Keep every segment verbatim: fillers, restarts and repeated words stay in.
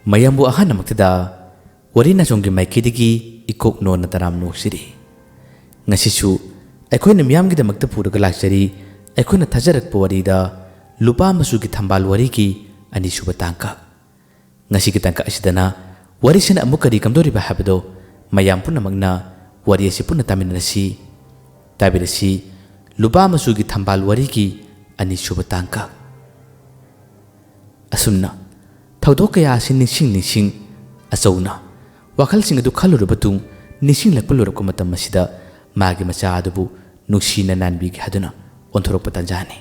ꯃꯌꯥꯝꯕꯨ ꯑꯍꯥꯟꯕꯃꯛꯇꯗ ꯋꯥꯔꯤ ꯅꯥꯆꯣꯝꯒꯤ ꯃꯥꯏꯀꯩꯗꯒꯤ ꯏꯀꯣꯛ ꯅꯣꯟꯅ ꯇꯔꯥꯝ ꯅꯣꯛꯆꯔꯤ꯫ ꯉꯁꯤꯁꯨ ꯑꯩꯈꯣꯏꯅ ꯃꯤꯌꯥꯝꯒꯤꯗꯃꯛꯇ ꯄꯨꯔꯒ ꯂꯥꯛꯆꯔꯤ, ꯑꯩꯈꯣꯏꯅ ꯊꯥꯖꯔꯛꯄ ꯋꯥꯔꯤꯗ ꯂꯨꯄꯥ ꯃꯆꯨꯒꯤ ꯊꯝꯕꯥꯜ ꯋꯥꯔꯤꯒꯤ ꯑꯅꯤꯁꯨꯕ ꯇꯥꯡꯀꯛ꯫ ꯉꯁꯤꯒꯤ ꯇꯥꯡꯀꯛ ꯑꯁꯤꯗꯅ ꯋꯥꯔꯤꯁꯤꯅ ꯑꯃꯨꯛ ꯀꯔꯤ ꯀꯝꯗꯧꯔꯤꯕ ꯍꯥꯏꯕꯗꯣ ꯃꯌꯥꯝ ꯄꯨꯝꯅꯃꯛꯅ ꯋꯥꯔꯤ ꯑꯁꯤ ꯄꯨꯟꯅ ꯇꯥꯃꯤꯟꯅꯔꯁꯤ꯫ ꯇꯥꯕꯤꯔꯁꯤ ꯂꯨꯄꯥ ꯃꯆꯨꯒꯤ ꯊꯝꯕꯥꯜ ꯋꯥꯔꯤꯒꯤ ꯑꯅꯤꯁꯨꯕ ꯇꯥꯡꯀꯛ꯫ ꯑꯁꯨꯝꯅ ꯊꯧꯗꯣꯛ ꯀꯌꯥ ꯑꯁꯤ ꯅꯤꯡꯁꯤꯡ ꯅꯤꯡꯁꯤꯡ ꯑꯆꯧꯅ ꯋꯥꯈꯜꯁꯤꯡ ꯑꯗꯨ ꯈꯜꯂꯨꯔꯕ ꯇꯨꯡ ꯅꯤꯡꯁꯤꯡꯂꯛꯄ ꯂꯣꯏꯔꯛꯄ ꯃꯇꯝ ꯑꯁꯤꯗ ꯃꯥꯒꯤ ꯃꯆꯥ ꯑꯗꯨꯕꯨ ꯅꯨꯡꯁꯤꯅ ꯅꯥꯟꯕꯤꯒꯦ ꯍꯥꯏꯗꯨꯅ ꯑꯣꯟꯊꯣꯔꯛꯄ ꯇꯥꯟꯖꯥꯅꯤ꯫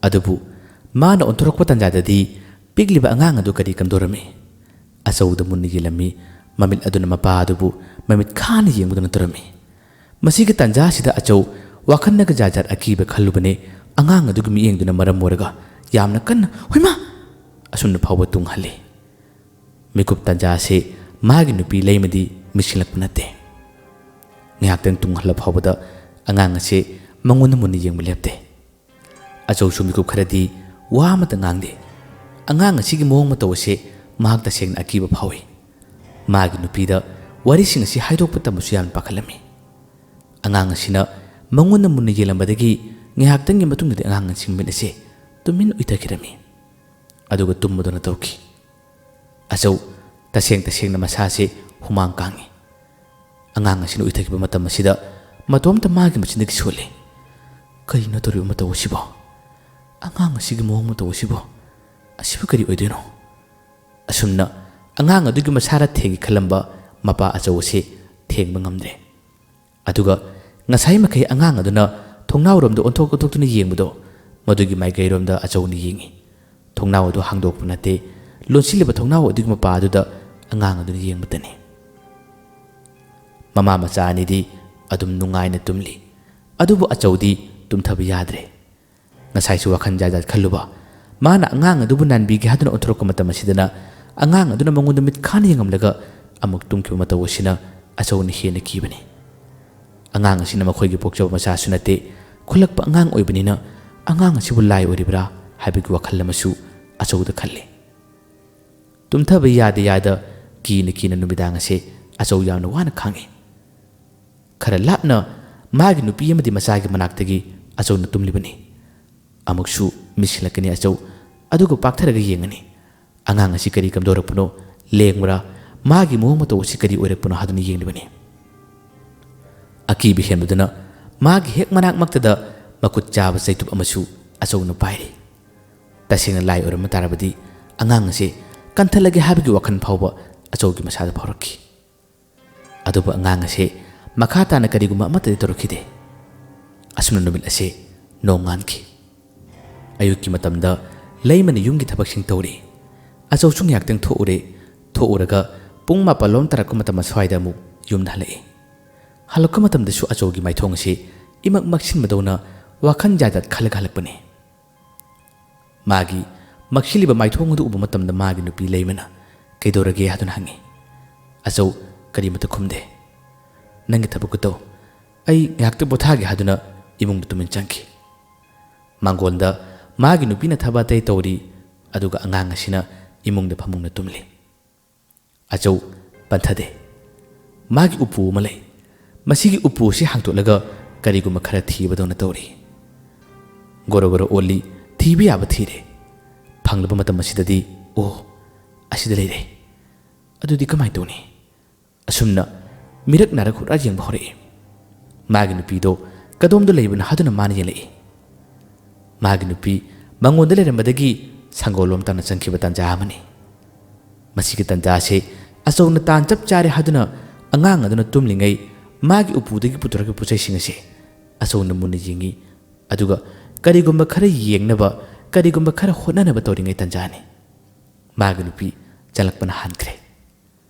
ꯑꯗꯨꯕꯨ ꯃꯥꯅ ꯑꯣꯟꯊꯣꯔꯛꯄ ꯇꯥꯟꯖꯥꯗꯗꯤ ꯄꯤꯛꯂꯤꯕ ꯑꯉꯥꯡ ꯑꯗꯨ ꯀꯔꯤ ꯀꯝꯗꯧꯔꯝꯃꯤ? ꯑꯆꯧꯗ ꯃꯨꯟꯅ ꯌꯦꯡꯂꯝꯃꯤ꯫ ꯃꯃꯤꯠ ꯑꯗꯨꯅ ꯃꯄꯥ ꯑꯗꯨꯕꯨ ꯃꯃꯤꯠ ꯈꯥꯅ ꯌꯦꯡꯕꯗꯨꯅ ꯇꯧꯔꯝꯃꯤ꯫ ꯃꯁꯤꯒꯤ ꯇꯥꯟꯖꯥ ꯑꯁꯤꯗ ꯑꯆꯧ ꯋꯥꯈꯜꯅꯒ ꯖꯥꯠ ꯖꯥꯠ ꯑꯀꯤꯕ ꯈꯜꯂꯨꯕꯅꯤ꯫ ꯑꯉꯥꯡ ꯑꯗꯨꯒꯤ ꯃꯤꯠꯌꯦꯡꯗꯨꯅ ꯃꯔꯝ ꯑꯣꯏꯔꯒ ꯌꯥꯝꯅ ꯀꯟꯅ "ꯍꯣꯏꯃꯥ!" ꯑꯁꯨꯝꯅ ꯐꯥꯎꯕ ꯇꯨꯡꯍꯜꯂꯤ꯫ ꯃꯤꯀꯨꯞ ꯇꯥꯟꯖꯥ ꯑꯁꯤ ꯃꯥꯒꯤ ꯅꯨꯄꯤ ꯂꯩꯃꯗꯤ ꯃꯤꯠꯁꯤꯡꯂꯛꯄ ꯅꯠꯇꯦ꯫ ꯉꯥꯏꯍꯥꯛꯇꯪ ꯇꯨꯡꯍꯜꯂ ꯐꯥꯎꯕꯗ ꯑꯉꯥꯡ ꯑꯁꯤ ꯃꯉꯣꯟꯗ ꯃꯨꯟꯅ ꯌꯦꯡꯕ ꯂꯦꯞꯇꯦ꯫ ꯑꯆꯧꯁꯨ ꯃꯤꯀꯨꯞ ꯈꯔꯗꯤ ꯋꯥ ꯑꯃꯠꯇ ꯉꯥꯡꯗꯦ꯫ ꯑꯉꯥꯡ ꯑꯁꯤꯒꯤ ꯃꯑꯣꯡ ꯃꯇꯧ ꯑꯁꯤ ꯃꯍꯥꯛ ꯇꯁꯦꯡꯅ ꯑꯀꯤꯕ ꯐꯥꯎꯏ꯫ ꯃꯥꯒꯤ ꯅꯨꯄꯤꯗ ꯋꯥꯔꯤꯁꯤꯡ ꯑꯁꯤ ꯍꯥꯏꯗꯣꯛꯄ ꯇꯝꯕꯁꯨ ꯌꯥꯝꯅ ꯄꯥꯈꯠꯂꯝꯃꯤ꯫ ꯑꯉꯥꯡ ꯑꯁꯤꯅ ꯃꯉꯣꯟꯗ ꯃꯨꯟꯅ ꯌꯦꯡꯂꯝꯕꯗꯒꯤ ꯉꯥꯏꯍꯥꯛꯇꯪꯒꯤ ꯃꯇꯨꯡꯗꯗꯤ ꯑꯉꯥꯡ ꯑꯁꯤꯒꯤ ꯃꯤꯠ ꯑꯁꯤ ꯇꯨꯃꯤꯟ ꯎꯏꯊꯈꯤꯔꯝꯃꯤ꯫ ꯑꯗꯨꯒ ꯇꯨꯝꯕꯗꯨꯅ ꯇꯧꯈꯤ꯫ ꯑꯆꯧ ꯇꯁꯦꯡ ꯇꯁꯦꯡꯅ ꯃꯁꯥꯁꯦ ꯍꯨꯃꯥꯡ ꯀꯥꯡꯉꯤ꯫ ꯑꯉꯥꯡ ꯑꯁꯤꯅ ꯎꯏꯊꯈꯤꯕ ꯃꯇꯝ ꯑꯁꯤꯗ ꯃꯇꯣꯝꯇ ꯃꯥꯒꯤ ꯃꯆꯤꯟꯗꯒꯤ ꯁꯣꯜꯂꯤ꯫ "ꯀꯔꯤꯅꯣ ꯇꯧꯔꯤꯕ ꯃꯇꯧ ꯑꯁꯤꯕꯣ? ꯑꯉꯥꯡ ꯑꯁꯤꯒꯤ ꯃꯑꯣꯡ ꯃꯇꯧ ꯑꯁꯤꯕꯣ? ꯑꯁꯤꯕꯨ ꯀꯔꯤ ꯑꯣꯏꯗꯣꯏꯅꯣ?" ꯑꯁꯨꯝꯅ ꯑꯉꯥꯡ ꯑꯗꯨꯒꯤ ꯃꯁꯥꯗ ꯊꯦꯡꯒꯦ ꯈꯜꯂꯝꯕ ꯃꯄꯥ ꯑꯆꯧ ꯑꯁꯤ ꯊꯦꯡꯕ ꯉꯝꯗ꯭ꯔꯦ꯫ ꯑꯗꯨꯒ ꯉꯁꯥꯏ ꯃꯈꯩ ꯑꯉꯥꯡ ꯑꯗꯨꯅ ꯊꯣꯡꯅꯥꯎꯔꯣꯝꯗ ꯑꯣꯟꯊꯣꯛ ꯑꯣꯟꯊꯣꯛꯇꯨꯅ ꯌꯦꯡꯕꯗꯣ, ꯃꯗꯨꯒꯤ ꯃꯥꯏꯀꯩꯔꯣꯝꯗ ꯑꯆꯧꯅ ꯌꯦꯡꯉꯤ꯫ ꯊꯣꯡꯅꯥꯎ ꯑꯗꯨ ꯍꯥꯡꯗꯣꯛꯄ ꯅꯠꯇꯦ, ꯂꯣꯟꯁꯤꯜꯂꯤꯕ ꯊꯣꯡꯅꯥꯎ ꯑꯗꯨꯒꯤ ꯃꯄꯥ ꯑꯗꯨꯗ ꯑꯉꯥꯡ ꯑꯗꯨꯅ ꯌꯦꯡꯕꯇꯅꯤ꯫ ꯃꯃꯥ ꯃꯆꯥ ꯑꯅꯤꯗꯤ ꯑꯗꯨꯝ ꯅꯨꯡꯉꯥꯏꯅ ꯇꯨꯝꯂꯤ꯫ ꯑꯗꯨꯕꯨ ꯑꯆꯧꯗꯤ ꯇꯨꯝꯊꯕ ꯌꯥꯗ꯭ꯔꯦ꯫ ꯉꯁꯥꯏꯁꯨ ꯋꯥꯈꯜ ꯖꯥꯠ ꯖꯥꯠ ꯈꯜꯂꯨꯕ꯫ ꯃꯥꯅ ꯑꯉꯥꯡ ꯑꯗꯨꯕꯨ ꯅꯥꯟꯕꯤꯒꯦ ꯍꯥꯏꯗꯨꯅ ꯑꯣꯟꯊꯣꯔꯛꯄ ꯃꯇꯝ ꯑꯁꯤꯗꯅ ꯑꯉꯥꯡ ꯑꯗꯨꯅ ꯃꯉꯣꯟꯗ ꯃꯤꯠ ꯈꯥꯅ ꯌꯦꯡꯂꯝꯂꯒ ꯑꯃꯨꯛ ꯇꯨꯝꯈꯤꯕ ꯃꯇꯧ ꯑꯁꯤꯅ ꯑꯆꯧꯅ ꯍꯦꯟꯅ ꯀꯤꯕꯅꯤ꯫ ꯑꯉꯥꯡ ꯑꯁꯤꯅ ꯃꯈꯣꯏꯒꯤ ꯄꯣꯛꯆꯕ ꯃꯆꯥꯁꯨ ꯅꯠꯇꯦ, ꯈꯨꯜꯂꯛꯄ ꯑꯉꯥꯡ ꯑꯣꯏꯕꯅꯤꯅ ꯑꯉꯥꯡ ꯑꯁꯤꯕꯨ ꯂꯥꯏ ꯑꯣꯏꯔꯤꯕ꯭ꯔꯥ ꯍꯥꯏꯕꯒꯤ ꯋꯥꯈꯜ ꯑꯃꯁꯨ ꯑꯆꯧꯗ ꯈꯜꯂꯤ꯫ ꯇꯨꯝꯊꯕ ꯌꯥꯗ ꯌꯥꯗ ꯀꯤꯅ ꯀꯤꯅ ꯅꯨꯃꯤꯗꯥꯡ ꯑꯁꯦ ꯑꯆꯧ ꯌꯥꯝꯅ ꯋꯥꯅ ꯈꯥꯡꯉꯤ꯫ ꯈꯔ ꯂꯥꯞꯅ ꯃꯥꯒꯤ ꯅꯨꯄꯤ ꯑꯃꯗꯤ ꯃꯆꯥꯒꯤ ꯃꯅꯥꯛꯇꯒꯤ ꯑꯆꯧꯅ ꯇꯨꯝꯂꯤꯕꯅꯤ꯫ ꯑꯃꯨꯛꯁꯨ ꯃꯤꯠ ꯁꯤꯜꯂꯛꯀꯅꯤ ꯑꯆꯧ, ꯑꯗꯨꯒ ꯄꯥꯛꯊꯔꯒ ꯌꯦꯡꯉꯅꯤ꯫ ꯑꯉꯥꯡ ꯑꯁꯤ ꯀꯔꯤ ꯀꯝꯗꯧꯔꯛꯄꯅꯣ, ꯂꯦꯡꯕ꯭ꯔꯥ, ꯃꯥꯒꯤ ꯃꯑꯣꯡ ꯃꯇꯧ ꯑꯁꯤ ꯀꯔꯤ ꯑꯣꯏꯔꯛꯄꯅꯣ ꯍꯥꯏꯗꯨꯅ ꯌꯦꯡꯂꯤꯕꯅꯤ꯫ ꯑꯀꯤꯕ ꯍꯦꯟꯕꯗꯨꯅ ꯃꯥꯒꯤ ꯍꯦꯛ ꯃꯅꯥꯛꯃꯛꯇꯗ ꯃꯈꯨꯠ ꯆꯥꯕ ꯆꯩꯇꯨꯞ ꯑꯃꯁꯨ ꯑꯆꯧꯅ ꯄꯥꯏꯔꯤ꯫ ꯇꯁꯦꯡꯅ ꯂꯥꯏ ꯑꯣꯏꯔꯝꯕ ꯇꯥꯔꯕꯗꯤ ꯑꯉꯥꯡ ꯑꯁꯦ ꯀꯟꯊꯠꯂꯒꯦ ꯍꯥꯏꯕꯒꯤ ꯋꯥꯈꯜ ꯐꯥꯎꯕ ꯑꯆꯧꯒꯤ ꯃꯁꯥꯗ ꯐꯥꯎꯔꯛꯈꯤ꯫ ꯑꯗꯨꯕꯨ ꯑꯉꯥꯡ ꯑꯁꯦ ꯃꯈꯥ ꯇꯥꯅ ꯀꯔꯤꯒꯨꯝꯕ ꯑꯃꯠꯇꯗꯤ ꯇꯧꯔꯛꯈꯤꯗꯦ꯫ ꯑꯁꯨꯝꯅ ꯅꯨꯃꯤꯠ ꯑꯁꯦ ꯅꯣꯡꯉꯥꯟꯈꯤ꯫ ꯑꯌꯨꯛꯀꯤ ꯃꯇꯝꯗ ꯂꯩꯃꯅ ꯌꯨꯝꯒꯤ ꯊꯕꯛꯁꯤꯡ ꯇꯧꯔꯤ꯫ ꯑꯆꯧꯁꯨ ꯉꯥꯏꯍꯥꯛꯇꯪ ꯊꯣꯛꯎꯔꯦ꯫ ꯊꯣꯛꯎꯔꯒ ꯄꯨꯡ ꯃꯥꯄꯜ ꯂꯣꯝ ꯇꯥꯔꯛꯄ ꯃꯇꯝ ꯑꯁ꯭ꯋꯥꯏꯗ ꯑꯃꯨꯛ ꯌꯨꯝꯗ ꯍꯜꯂꯛꯏ꯫ ꯍꯜꯂꯛꯄ ꯃꯇꯝꯗꯁꯨ ꯑꯆꯧꯒꯤ ꯃꯥꯏꯊꯣꯡ ꯑꯁꯤ ꯏꯃꯛ ꯃꯛꯁꯤꯟꯕꯗꯧꯅ ꯋꯥꯈꯜ ꯖꯥꯠ ꯖꯥꯠ ꯈꯜꯂꯒ ꯍꯜꯂꯛꯄꯅꯤ꯫ ꯃꯥꯒꯤ ꯃꯛꯁꯤꯜꯂꯤꯕ ꯃꯥꯏꯊꯣꯡ ꯑꯗꯨ ꯎꯕ ꯃꯇꯝꯗ ꯃꯥꯒꯤ ꯅꯨꯄꯤ ꯂꯩꯃꯅ "ꯀꯩꯗꯧꯔꯒꯦ?" ꯍꯥꯏꯗꯨꯅ ꯍꯪꯉꯤ꯫ ꯑꯆꯧ ꯀꯔꯤꯃꯠꯇ ꯈꯨꯝꯗꯦ꯫ "ꯅꯪꯒꯤ ꯊꯕꯛꯇꯨ ꯇꯧ, ꯑꯩ ꯉꯥꯏꯍꯥꯛꯇ ꯄꯣꯊꯥꯒꯦ" ꯍꯥꯏꯗꯨꯅ ꯏꯃꯨꯡꯗ ꯇꯨꯃꯤꯟ ꯆꯪꯈꯤ꯫ ꯃꯥꯡꯒꯣꯟꯗ ꯃꯥꯒꯤ ꯅꯨꯄꯤꯅ ꯊꯕꯛ ꯑꯇꯩ ꯇꯧꯔꯤ, ꯑꯗꯨꯒ ꯑꯉꯥꯡ ꯑꯁꯤꯅ ꯏꯃꯨꯡꯗ ꯐꯃꯨꯡꯗ ꯇꯨꯝꯂꯤ꯫ ꯑꯆꯧ ꯄꯟꯊꯗꯦ꯫ ꯃꯥꯒꯤ ꯎꯄꯨ ꯑꯃ ꯂꯩ꯫ ꯃꯁꯤꯒꯤ ꯎꯄꯨ ꯑꯁꯤ ꯍꯥꯡꯗꯣꯛꯂꯒ ꯀꯔꯤꯒꯨꯝꯕ ꯈꯔ ꯊꯤꯕꯗꯧꯅ ꯇꯧꯔꯤ꯫ ꯒꯣꯔꯣ ꯒꯣꯔꯣ ꯑꯣꯜꯂꯤ, ꯊꯤꯕ ꯌꯥꯕ ꯊꯤꯔꯦ꯫ ꯐꯪꯂꯕ ꯃꯇꯝ ꯑꯁꯤꯗꯗꯤ, "ꯑꯣ, ꯑꯁꯤꯗ ꯂꯩꯔꯦ꯫ ꯑꯗꯨꯗꯤ ꯀꯃꯥꯏꯅ ꯇꯧꯅꯤ?" ꯑꯁꯨꯝꯅ ꯃꯤꯔꯛ ꯅꯥꯔꯛ ꯍꯨꯔꯥ ꯌꯦꯡꯕ ꯍꯧꯔꯛꯏ꯫ ꯃꯥꯒꯤ ꯅꯨꯄꯤꯗꯣ ꯀꯗꯣꯝꯗ ꯂꯩꯕꯅꯣ ꯍꯥꯏꯗꯨꯅ ꯃꯥꯅ ꯌꯦꯡꯂꯛꯏ꯫ ꯃꯥꯒꯤ ꯅꯨꯄꯤ ꯃꯉꯣꯟꯗ ꯂꯩꯔꯝꯕꯗꯒꯤ ꯁꯪꯒꯣꯜꯂꯣꯝ ꯇꯥꯅ ꯆꯪꯈꯤꯕ ꯇꯥꯟꯖꯥ ꯑꯃꯅꯤ꯫ ꯃꯁꯤꯒꯤ ꯇꯥꯟꯖꯥꯁꯤ ꯑꯆꯧꯅ ꯇꯥꯟ ꯆꯞ ꯆꯥꯔꯦ ꯍꯥꯏꯗꯨꯅ ꯑꯉꯥꯡ ꯑꯗꯨꯅ ꯇꯨꯝꯂꯤꯉꯩ ꯃꯥꯒꯤ ꯎꯄꯨꯗꯒꯤ ꯄꯨꯊꯣꯔꯛꯄ ꯄꯣꯠꯆꯩꯁꯤꯡ ꯑꯁꯤ ꯑꯆꯧꯅ ꯃꯨꯟꯅ ꯌꯦꯡꯉꯤ꯫ ꯑꯗꯨꯒ ꯀꯔꯤꯒꯨꯝꯕ ꯈꯔ ꯌꯦꯡꯅꯕ, ꯀꯔꯤꯒꯨꯝꯕ ꯈꯔ ꯍꯣꯠꯅꯅꯕ ꯇꯧꯔꯤꯉꯩ ꯇꯥꯟꯖꯥꯅꯤ꯫ ꯃꯥꯒꯤ ꯅꯨꯄꯤ ꯆꯪꯂꯛꯄꯅ ꯍꯥꯟꯈ꯭ꯔꯦ꯫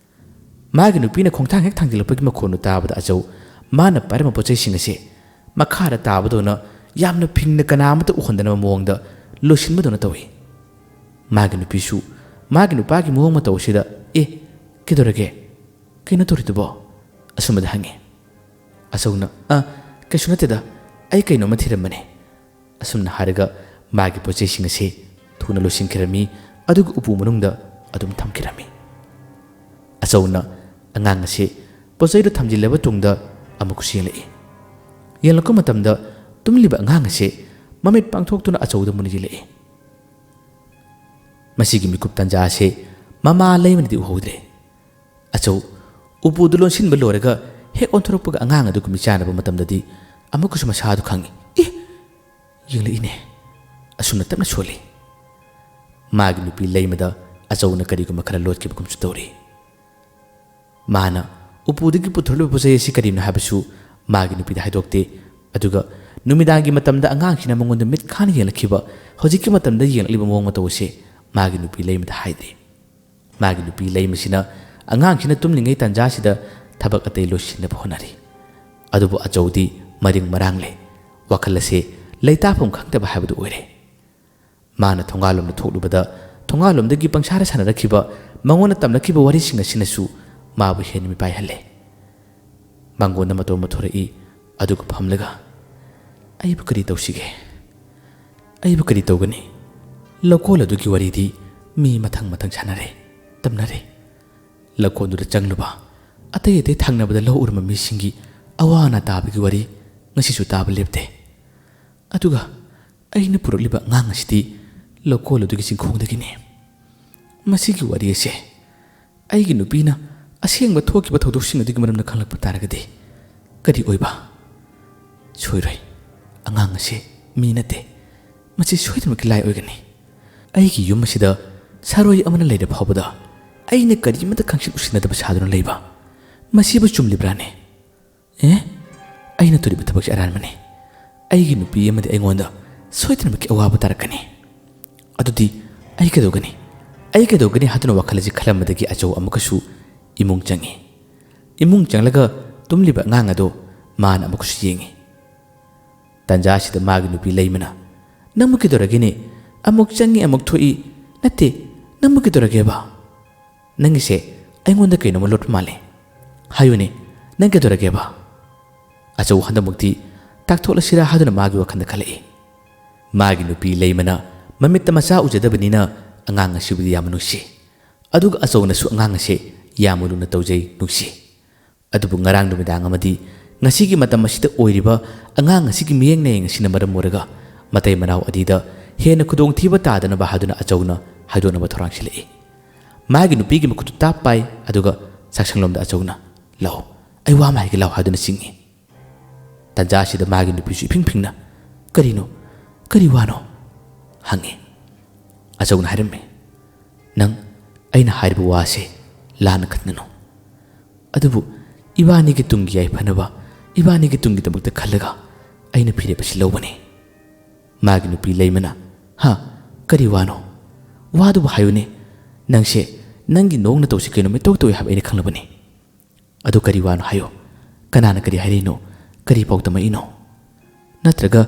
ꯃꯥꯒꯤ ꯅꯨꯄꯤꯅ ꯈꯣꯡꯊꯥꯡ ꯍꯦꯛ ꯊꯥꯡꯖꯤꯜꯂꯛꯄꯒꯤ ꯃꯈꯣꯟꯗꯨ ꯇꯥꯕꯗ ꯑꯆꯧ ꯃꯥꯅ ꯄꯥꯏꯔꯝꯕ ꯄꯣꯠꯆꯩꯁꯤꯡ ꯑꯁꯤ ꯃꯈꯥꯗ ꯇꯥꯕꯗꯧꯅ ꯌꯥꯝꯅ ꯐꯤꯡꯅ ꯀꯅꯥ ꯑꯃꯠꯇ ꯎꯍꯟꯗꯅꯕ ꯃꯑꯣꯡꯗ ꯂꯣꯏꯁꯤꯟꯕꯗꯧꯅ ꯇꯧꯏ꯫ ꯃꯥꯒꯤ ꯅꯨꯄꯤꯁꯨ ꯃꯥꯒꯤ ꯅꯨꯄꯥꯒꯤ ꯃꯑꯣꯡ ꯃꯇꯧ ꯑꯁꯤꯗ "ꯑꯦ, ꯀꯩꯗꯧꯔꯒꯦ? ꯀꯩꯅꯣ ꯇꯧꯔꯤꯗꯨꯕꯣ?" ꯑꯁꯨꯝꯕꯗ ꯍꯪꯉꯤ꯫ ꯑꯆꯧꯅ, "ꯑ, ꯀꯩꯁꯨ ꯅꯠꯇꯦꯗ, ꯑꯩ ꯀꯩꯅꯣꯝꯃ ꯊꯤꯔꯝꯕꯅꯦ"꯫ ꯑꯁꯨꯝꯅ ꯍꯥꯏꯔꯒ ꯃꯥꯒꯤ ꯄꯣꯠꯆꯩꯁꯤꯡ ꯑꯁꯤ ꯊꯨꯅ ꯂꯣꯏꯁꯤꯟꯈꯤꯔꯝꯃꯤ꯫ ꯑꯗꯨꯒ ꯎꯄꯨ ꯃꯅꯨꯡꯗ ꯑꯗꯨꯝ ꯊꯝꯈꯤꯔꯝꯃꯤ꯫ ꯑꯆꯧꯅ ꯑꯉꯥꯡ ꯑꯁꯤ ꯄꯣꯠꯆꯩꯗꯨ ꯊꯝꯖꯤꯜꯂꯕ ꯇꯨꯡꯗ ꯑꯃꯨꯛꯁꯨ ꯌꯦꯡꯂꯛꯏ꯫ ꯌꯦꯡꯂꯛꯄ ꯃꯇꯝꯗ ꯇꯨꯝꯂꯤꯕ ꯑꯉꯥꯡ ꯑꯁꯤ ꯃꯃꯤꯠ ꯄꯥꯡꯊꯣꯛꯇꯨꯅ ꯑꯆꯧꯗ ꯃꯨꯟꯅ ꯌꯦꯡꯂꯛꯏ꯫ ꯃꯁꯤꯒꯤ ꯃꯤꯀꯨꯞ ꯇꯟꯖꯥ ꯑꯁꯤ ꯃꯃꯥ ꯂꯩꯃꯅꯗꯤ ꯎꯍꯧꯗ꯭ꯔꯦ꯫ ꯑꯆꯧ ꯎꯄꯨꯗꯨ ꯂꯣꯟꯁꯤꯟꯕ ꯂꯣꯏꯔꯒ ꯍꯦꯛ ꯑꯣꯟꯊꯣꯔꯛꯄꯒ ꯑꯉꯥꯡ ꯑꯗꯨꯒ ꯃꯤꯆꯥꯟꯅꯕ ꯃꯇꯝꯗꯗꯤ ꯑꯃꯨꯛꯀꯁꯨ ꯃꯁꯥꯗꯨ ꯈꯪꯏ꯫ "ꯑꯦ, ꯌꯦꯡꯂꯛꯏꯅꯦ!" ꯑꯁꯨꯝꯅ ꯇꯞꯅ ꯁꯣꯜꯂꯤ꯫ ꯃꯥꯒꯤ ꯅꯨꯄꯤ ꯂꯩꯃꯗ ꯑꯆꯧꯅ ꯀꯔꯤꯒꯨꯝꯕ ꯈꯔ ꯂꯣꯠꯈꯤꯕꯒꯨꯝꯁꯨ ꯇꯧꯔꯤ꯫ ꯃꯥꯅ ꯎꯄꯨꯗꯒꯤ ꯄꯨꯊꯣꯔꯛꯂꯤꯕ ꯄꯣꯠꯆꯩ ꯑꯁꯤ ꯀꯔꯤꯅꯣ ꯍꯥꯏꯕꯁꯨ ꯃꯥꯒꯤ ꯅꯨꯄꯤꯗ ꯍꯥꯏꯗꯣꯛꯇꯦ꯫ ꯑꯗꯨꯒ ꯅꯨꯃꯤꯗꯥꯡꯒꯤ ꯃꯇꯝꯗ ꯑꯉꯥꯡꯁꯤꯅ ꯃꯉꯣꯟꯗ ꯃꯤꯠ ꯈꯥꯅ ꯌꯦꯡꯂꯛꯈꯤꯕ, ꯍꯧꯖꯤꯛꯀꯤ ꯃꯇꯝꯗ ꯌꯦꯡꯂꯛꯂꯤꯕ ꯃꯑꯣꯡ ꯃꯇꯧ ꯑꯁꯤ ꯃꯥꯒꯤ ꯅꯨꯄꯤ ꯂꯩꯃꯗ ꯍꯥꯏꯗꯦ꯫ ꯃꯥꯒꯤ ꯅꯨꯄꯤ ꯂꯩꯃꯁꯤꯅ ꯑꯉꯥꯡꯁꯤꯅ ꯇꯨꯝꯂꯤꯉꯩ ꯇꯥꯟꯖꯥꯁꯤꯗ ꯊꯕꯛ ꯑꯇꯩ ꯂꯣꯏꯁꯤꯟꯅꯕ ꯍꯣꯠꯅꯔꯤ꯫ ꯑꯗꯨꯕꯨ ꯑꯆꯧꯗꯤ ꯃꯔꯤꯡ ꯃꯔꯥꯡꯂꯦ꯫ ꯋꯥꯈꯜ ꯑꯁꯤ ꯂꯩꯇꯥꯐꯝ ꯈꯪꯗꯕ ꯍꯥꯏꯕꯗꯨ ꯑꯣꯏꯔꯦ꯫ ꯃꯥꯅ ꯊꯣꯡꯒꯥꯜꯂꯣꯝꯗ ꯊꯣꯛꯂꯨꯕꯗ ꯊꯣꯡꯒꯥꯜꯂꯣꯝꯗꯒꯤ ꯄꯪꯁꯥꯗ ꯁꯥꯟꯅꯔꯛꯈꯤꯕ, ꯃꯉꯣꯟꯗ ꯇꯝꯂꯛꯈꯤꯕ ꯋꯥꯔꯤꯁꯤꯡ ꯑꯁꯤꯅꯁꯨ ꯃꯥꯕꯨ ꯍꯦꯟꯅ ꯃꯤꯄꯥꯏꯍꯜꯂꯦ꯫ ꯃꯉꯣꯟꯗ ꯃꯇꯣꯝꯕ ꯊꯣꯔꯛꯏ꯫ ꯑꯗꯨꯒ ꯐꯝꯂꯒ, "ꯑꯩꯕꯨ ꯀꯔꯤ ꯇꯧꯁꯤꯒꯦ? ꯑꯩꯕꯨ ꯀꯔꯤ ꯇꯧꯒꯅꯤ?" ꯂꯧꯀꯣꯜ ꯑꯗꯨꯒꯤ ꯋꯥꯔꯤꯗꯤ ꯃꯤ ꯃꯊꯪ ꯃꯊꯪ ꯁꯥꯟꯅꯔꯦ, ꯇꯝꯅꯔꯦ꯫ ꯂꯧꯀꯣꯜꯗꯨꯗ ꯆꯪꯂꯨꯕ, ꯑꯇꯩ ꯑꯇꯩ ꯊꯪꯅꯕꯗ ꯂꯧ ꯎꯔꯝꯕ ꯃꯤꯁꯤꯡꯒꯤ ꯑꯋꯥ ꯑꯅꯥ ꯇꯥꯕꯒꯤ ꯋꯥꯔꯤ ꯉꯁꯤꯁꯨ ꯇꯥꯕ ꯂꯦꯞꯇꯦ꯫ ꯑꯗꯨꯒ ꯑꯩꯅ ꯄꯨꯔꯛꯂꯤꯕ ꯑꯉꯥꯡ ꯑꯁꯤꯗꯤ ꯂꯧꯀꯣꯜ ꯑꯗꯨꯒꯤ ꯆꯤꯡꯈꯣꯡꯗꯒꯤꯅꯤ꯫ ꯃꯁꯤꯒꯤ ꯋꯥꯔꯤ ꯑꯁꯦ ꯑꯩꯒꯤ ꯅꯨꯄꯤꯅ ꯑꯁꯦꯡꯕ ꯊꯣꯛꯈꯤꯕ ꯊꯧꯗꯣꯛꯁꯤꯡ ꯑꯗꯨꯒꯤ ꯃꯔꯝꯗ ꯈꯪꯂꯛꯄ ꯇꯥꯔꯒꯗꯤ ꯀꯔꯤ ꯑꯣꯏꯕ? ꯁꯣꯏꯔꯣꯏ, ꯑꯉꯥꯡ ꯑꯁꯦ ꯃꯤ ꯅꯠꯇꯦ꯫ ꯃꯁꯤ ꯁꯣꯏꯗꯅꯃꯛꯀꯤ ꯂꯥꯏ ꯑꯣꯏꯒꯅꯤ꯫ ꯑꯩꯒꯤ ꯌꯨꯝ ꯑꯁꯤꯗ ꯁꯥꯔꯣꯏ ꯑꯃꯅ ꯂꯩꯔ ꯐꯥꯎꯕꯗ ꯑꯩꯅ ꯀꯔꯤꯃꯠꯇ ꯈꯪꯁꯤꯟ ꯎꯁꯤꯟꯅꯗꯕ ꯁꯥꯗꯨꯅ ꯂꯩꯕ, ꯃꯁꯤꯕꯨ ꯆꯨꯝꯂꯤꯕ꯭ꯔꯥꯅꯦ? ꯑꯦ, ꯑꯩꯅ ꯇꯧꯔꯤꯕ ꯊꯕꯛꯁꯤ ꯑꯔꯥꯟꯕꯅꯤ꯫ ꯑꯩꯒꯤ ꯅꯨꯄꯤ ꯑꯃꯗꯤ ꯑꯩꯉꯣꯟꯗ ꯁꯣꯏꯗꯅꯃꯛꯀꯤ ꯑꯋꯥꯕ ꯇꯥꯔꯛꯀꯅꯤ꯫ ꯑꯗꯨꯗꯤ ꯑꯩ ꯀꯩꯗꯧꯒꯅꯤ? ꯑꯩ ꯀꯩꯗꯧꯒꯅꯤ ꯍꯥꯏꯗꯨꯅ ꯋꯥꯈꯜ ꯑꯁꯤ ꯈꯜꯂꯝꯕꯗꯒꯤ ꯑꯆꯧ ꯑꯃꯨꯛꯀꯁꯨ ꯏꯃꯨꯡ ꯆꯪꯏ꯫ ꯏꯃꯨꯡ ꯆꯪꯂꯒ ꯇꯨꯝꯂꯤꯕ ꯑꯉꯥꯡ ꯑꯗꯨ ꯃꯥꯅ ꯑꯃꯨꯛꯀꯁꯨ ꯌꯦꯡꯏ꯫ ꯇꯟꯖꯥ ꯑꯁꯤꯗ ꯃꯥꯒꯤ ꯅꯨꯄꯤ ꯂꯩꯃꯅ, "ꯅꯪꯕꯨ ꯀꯩꯗꯧꯔꯒꯦꯅꯦ? ꯑꯃꯨꯛ ꯆꯪꯏ, ꯑꯃꯨꯛ ꯊꯣꯛꯏ꯫ ꯅꯠꯇꯦ, ꯅꯪꯕꯨ ꯀꯩꯗꯧꯔꯒꯦꯕ? ꯅꯪꯒꯤꯁꯦ ꯑꯩꯉꯣꯟꯗ ꯀꯩꯅꯣꯝꯃ ꯂꯣꯠꯄ ꯃꯥꯜꯂꯦ꯫ ꯍꯥꯏꯌꯨꯅꯦ, ꯅꯪ ꯀꯩꯗꯧꯔꯒꯦꯕ?" ꯑꯆꯧ ꯍꯟꯗꯛꯃꯛꯇꯤ ꯇꯥꯛꯊꯣꯛꯂꯁꯤꯔꯥ ꯍꯥꯏꯗꯨꯅ ꯃꯥꯒꯤ ꯋꯥꯈꯜꯗ ꯈꯜꯂꯛꯏ꯫ ꯃꯥꯒꯤ ꯅꯨꯄꯤ ꯂꯩꯃꯅ ꯃꯃꯤꯠꯇ ꯃꯆꯥ ꯎꯖꯗꯕꯅꯤꯅ ꯑꯉꯥꯡ ꯑꯁꯤꯕꯨꯗꯤ ꯌꯥꯝꯅ ꯅꯨꯡꯁꯤ꯫ ꯑꯗꯨꯒ ꯑꯆꯧꯅꯁꯨ ꯑꯉꯥꯡ ꯑꯁꯦ ꯌꯥꯝꯅ ꯂꯨꯅ ꯇꯧꯖꯩ, ꯅꯨꯡꯁꯤ꯫ ꯑꯗꯨꯕꯨ ꯉꯔꯥꯡ ꯅꯨꯃꯤꯗꯥꯡ ꯑꯃꯗꯤ ꯉꯁꯤꯒꯤ ꯃꯇꯝ ꯑꯁꯤꯗ ꯑꯣꯏꯔꯤꯕ ꯑꯉꯥꯡ ꯑꯁꯤꯒꯤ ꯃꯤꯠꯌꯦꯡ ꯅꯥꯌꯦꯡ ꯑꯁꯤꯅ ꯃꯔꯝ ꯑꯣꯏꯔꯒ ꯃꯇꯩ ꯃꯅꯥꯎ ꯑꯅꯤꯗ ꯍꯦꯟꯅ ꯈꯨꯗꯣꯡꯊꯤꯕ ꯇꯥꯗꯅꯕ ꯍꯥꯏꯗꯨꯅ ꯑꯆꯧꯅ ꯍꯥꯏꯗꯣꯛꯅꯕ ꯊꯧꯔꯥꯡ ꯁꯤꯜꯂꯛꯏ꯫ ꯃꯥꯒꯤ ꯅꯨꯄꯤꯒꯤ ꯃꯈꯨꯠꯇꯨ ꯇꯥꯞ ꯄꯥꯏ, ꯑꯗꯨꯒ ꯆꯥꯛꯁꯪꯂꯣꯝꯗ ꯑꯆꯧꯅ, "ꯂꯥꯛꯑꯣ, ꯑꯩ ꯋꯥ ꯑꯃ ꯍꯥꯏꯒꯦ, ꯂꯥꯛꯑꯣ" ꯍꯥꯏꯗꯨꯅ ꯆꯤꯡꯏ꯫ ꯇꯥꯟꯖꯥ ꯑꯁꯤꯗ ꯃꯥꯒꯤ ꯅꯨꯄꯤꯁꯨ ꯏꯐꯤꯡ ꯐꯤꯡꯅ, "ꯀꯔꯤꯅꯣ? ꯀꯔꯤ ꯋꯥꯅꯣ?" ꯍꯪꯉꯤ꯫ ꯑꯆꯧꯅ ꯍꯥꯏꯔꯝꯃꯤ, "ꯅꯪ ꯑꯩꯅ ꯍꯥꯏꯔꯤꯕ ꯋꯥꯁꯦ ꯂꯥꯟꯅ ꯈꯟꯒꯅꯨ꯫ ꯑꯗꯨꯕꯨ ꯏꯕꯥꯅꯤꯒꯤ ꯇꯨꯡꯒꯤ ꯌꯥꯏꯐꯅꯕ, ꯏꯕꯥꯅꯤꯒꯤ ꯇꯨꯡꯒꯤꯗꯃꯛꯇ ꯈꯜꯂꯒ ꯑꯩꯅ ꯐꯤꯔꯦꯞ ꯑꯁꯤ ꯂꯧꯕꯅꯤ꯫" ꯃꯥꯒꯤ ꯅꯨꯄꯤ ꯂꯩꯃꯅ, "ꯍꯥ? ꯀꯔꯤ ꯋꯥꯅꯣ? ꯋꯥꯗꯨꯕꯨ ꯍꯥꯏꯌꯨꯅꯦ꯫ ꯅꯪꯁꯦ ꯅꯪꯒꯤ ꯅꯣꯡ ꯅꯇꯧꯁꯤ ꯀꯩꯅꯣꯝ ꯏꯇꯧ ꯇꯧꯏ ꯍꯥꯏꯕ ꯑꯩꯅ ꯈꯪꯂꯕꯅꯤ꯫ ꯑꯗꯨ ꯀꯔꯤ ꯋꯥꯅꯣ ꯍꯥꯏꯌꯨ꯫ ꯀꯅꯥꯅ ꯀꯔꯤ ꯍꯥꯏꯔꯤꯅꯣ? ꯀꯔꯤ ꯄꯥꯎ ꯇꯝꯃꯛꯏꯅꯣ? ꯅꯠꯇ꯭ꯔꯒ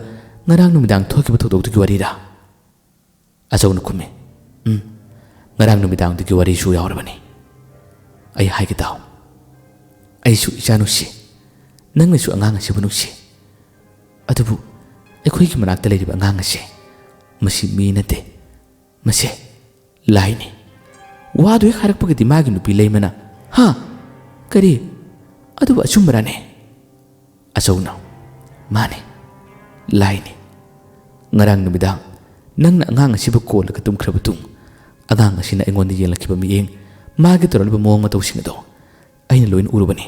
ꯉꯔꯥꯡ ꯅꯨꯃꯤꯗꯥꯡ ꯊꯣꯛꯈꯤꯕ ꯊꯧꯗꯣꯛꯇꯨꯒꯤ ꯋꯥꯔꯤꯔꯥ?" ꯑꯆꯧꯅ ꯈꯨꯝꯃꯤ, "ꯎꯝ, ꯉꯔꯥꯡ ꯅꯨꯃꯤꯗꯥꯡꯗꯨꯒꯤ ꯋꯥꯔꯤꯁꯨ ꯌꯥꯎꯔꯕꯅꯤ꯫ ꯑꯩ ꯍꯥꯏꯒꯦ ꯇꯥꯎ꯫ ꯑꯩꯁꯨ ꯏꯆꯥ ꯅꯨꯡꯁꯤ, ꯅꯪꯅꯁꯨ ꯑꯉꯥꯡ ꯑꯁꯤꯕꯨ ꯅꯨꯡꯁꯤ꯫ ꯑꯗꯨꯕꯨ ꯑꯩꯈꯣꯏꯒꯤ ꯃꯅꯥꯛꯇ ꯂꯩꯔꯤꯕ ꯑꯉꯥꯡ ꯑꯁꯦ, ꯃꯁꯤ ꯃꯤ ꯅꯠꯇꯦ, ꯃꯁꯦ ꯂꯥꯏꯅꯤ꯫" ꯋꯥꯗꯨ ꯍꯦꯛ ꯍꯥꯏꯔꯛꯄꯒꯗꯤ ꯃꯥꯒꯤ ꯅꯨꯄꯤ ꯂꯩꯃꯅ, "ꯍꯥ? ꯀꯔꯤ? ꯑꯗꯨꯕꯨ ꯑꯆꯨꯝꯕꯔꯥꯅꯦ?" ꯑꯆꯧꯅ, "ꯃꯥꯅꯤ, ꯂꯥꯏꯅꯤ꯫ ꯉꯔꯥꯡ ꯅꯨꯃꯤꯗꯥꯡ ꯅꯪꯅ ꯑꯉꯥꯡ ꯑꯁꯤꯕꯨ ꯀꯣꯜꯂꯒ ꯇꯨꯝꯈ꯭ꯔꯕ ꯇꯨꯡ, ꯑꯉꯥꯡ ꯑꯁꯤꯅ ꯑꯩꯉꯣꯟꯗ ꯌꯦꯡꯂꯛꯈꯤꯕ ꯃꯤꯠꯌꯦꯡ, ꯃꯥꯒꯤ ꯇꯧꯔꯛꯂꯤꯕ ꯃꯑꯣꯡ ꯃꯇꯧꯁꯤꯡ ꯑꯗꯣ ꯑꯩꯅ ꯂꯣꯏꯅ ꯎꯔꯨꯕꯅꯤ꯫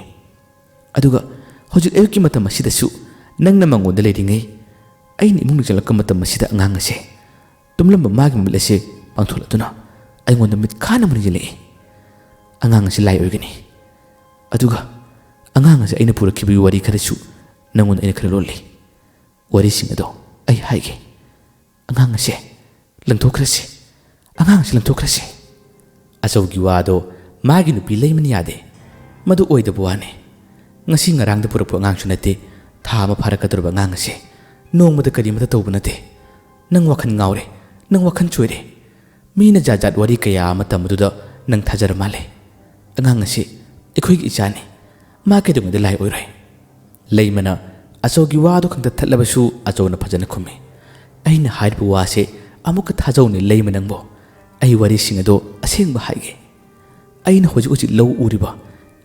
ꯑꯗꯨꯒ ꯍꯧꯖꯤꯛ ꯑꯌꯨꯛꯀꯤ ꯃꯇꯝ ꯑꯁꯤꯗꯁꯨ ꯅꯪꯅ ꯃꯉꯣꯟꯗ ꯂꯩꯔꯤꯉꯩ, ꯑꯩꯅ ꯏꯃꯨꯡꯗ ꯆꯪꯂꯛꯄ ꯃꯇꯝ ꯑꯁꯤꯗ ꯑꯉꯥꯡ ꯑꯁꯦ ꯇꯨꯝꯂꯝꯕ ꯃꯥꯒꯤ ꯃꯃꯤꯠ ꯑꯁꯦ ꯄꯥꯡꯊꯣꯛꯂꯗꯨꯅ ꯑꯩꯉꯣꯟꯗ ꯃꯤꯠ ꯈꯥꯅ ꯃꯨꯟꯅ ꯌꯦꯡꯂꯛꯏ꯫ ꯑꯉꯥꯡ ꯑꯁꯤ ꯂꯥꯏ ꯑꯣꯏꯒꯅꯤ꯫ ꯑꯗꯨꯒ ꯑꯉꯥꯡ ꯑꯁꯤ ꯑꯩꯅ ꯄꯨꯔꯛꯈꯤꯕꯒꯤ ꯋꯥꯔꯤ ꯈꯔꯁꯨ ꯅꯪꯉꯣꯟꯗ ꯑꯩꯅ ꯈꯔ ꯂꯣꯜꯂꯤ꯫ ꯋꯥꯔꯤꯁꯤꯡ ꯑꯗꯣ ꯑꯩ ꯍꯥꯏꯒꯦ꯫ ꯑꯉꯥꯡ ꯑꯁꯦ ꯂꯪꯊꯣꯛꯈ꯭ꯔꯁꯤ꯫ ꯑꯉꯥꯡ ꯑꯁꯤ ꯂꯪꯊꯣꯛꯈ꯭ꯔꯁꯤ꯫" ꯑꯆꯧꯒꯤ ꯋꯥꯗꯣ ꯃꯥꯒꯤ ꯅꯨꯄꯤ ꯂꯩꯃꯅ ꯌꯥꯗꯦ꯫ "ꯃꯗꯨ ꯑꯣꯏꯗꯕ ꯋꯥꯅꯤ꯫ ꯉꯁꯤ ꯉꯔꯥꯡꯗ ꯄꯨꯔꯛꯄ ꯑꯉꯥꯡꯁꯨ ꯅꯠꯇꯦ, ꯊꯥ ꯑꯃ ꯐꯥꯔꯛꯀꯗꯧꯔꯕ ꯑꯉꯥꯡ ꯑꯁꯦ꯫ ꯅꯣꯡꯃꯗ ꯀꯔꯤꯃꯠꯇ ꯇꯧꯕ ꯅꯠꯇꯦ꯫ ꯅꯪ ꯋꯥꯈꯜ ꯉꯥꯎꯔꯦ, ꯅꯪ ꯋꯥꯈꯜ ꯆꯣꯏꯔꯦ꯫ ꯃꯤꯅ ꯖꯥꯠ ꯖꯥꯠ ꯋꯥꯔꯤ ꯀꯌꯥ ꯑꯃ ꯇꯝꯕꯗꯨꯗ ꯅꯪ ꯊꯥꯖꯔ ꯃꯥꯜꯂꯦ꯫ ꯑꯉꯥꯡ ꯑꯁꯤ ꯑꯩꯈꯣꯏꯒꯤ ꯏꯆꯥꯅꯤ꯫ ꯃꯥ ꯀꯩꯗꯧꯉꯩꯗ ꯂꯥꯏ ꯑꯣꯏꯔꯣꯏ?" ꯂꯩꯃꯅ ꯑꯆꯧꯒꯤ ꯋꯥꯗꯨ ꯈꯪꯇꯠ ꯊꯠꯂꯕꯁꯨ ꯑꯆꯧꯅ ꯐꯖꯅ ꯈꯨꯝꯃꯤ, "ꯑꯩꯅ ꯍꯥꯏꯔꯤꯕ ꯋꯥꯁꯦ ꯑꯃꯨꯛꯀ ꯊꯥꯖꯧꯅꯦ ꯂꯩꯃ ꯅꯪꯕꯣ꯫ ꯑꯩ ꯋꯥꯔꯤꯁꯤꯡ ꯑꯗꯣ ꯑꯁꯦꯡꯕ ꯍꯥꯏꯒꯦ꯫ ꯑꯩꯅ ꯍꯧꯖꯤꯛ ꯍꯧꯖꯤꯛ ꯂꯧ ꯎꯔꯤꯕ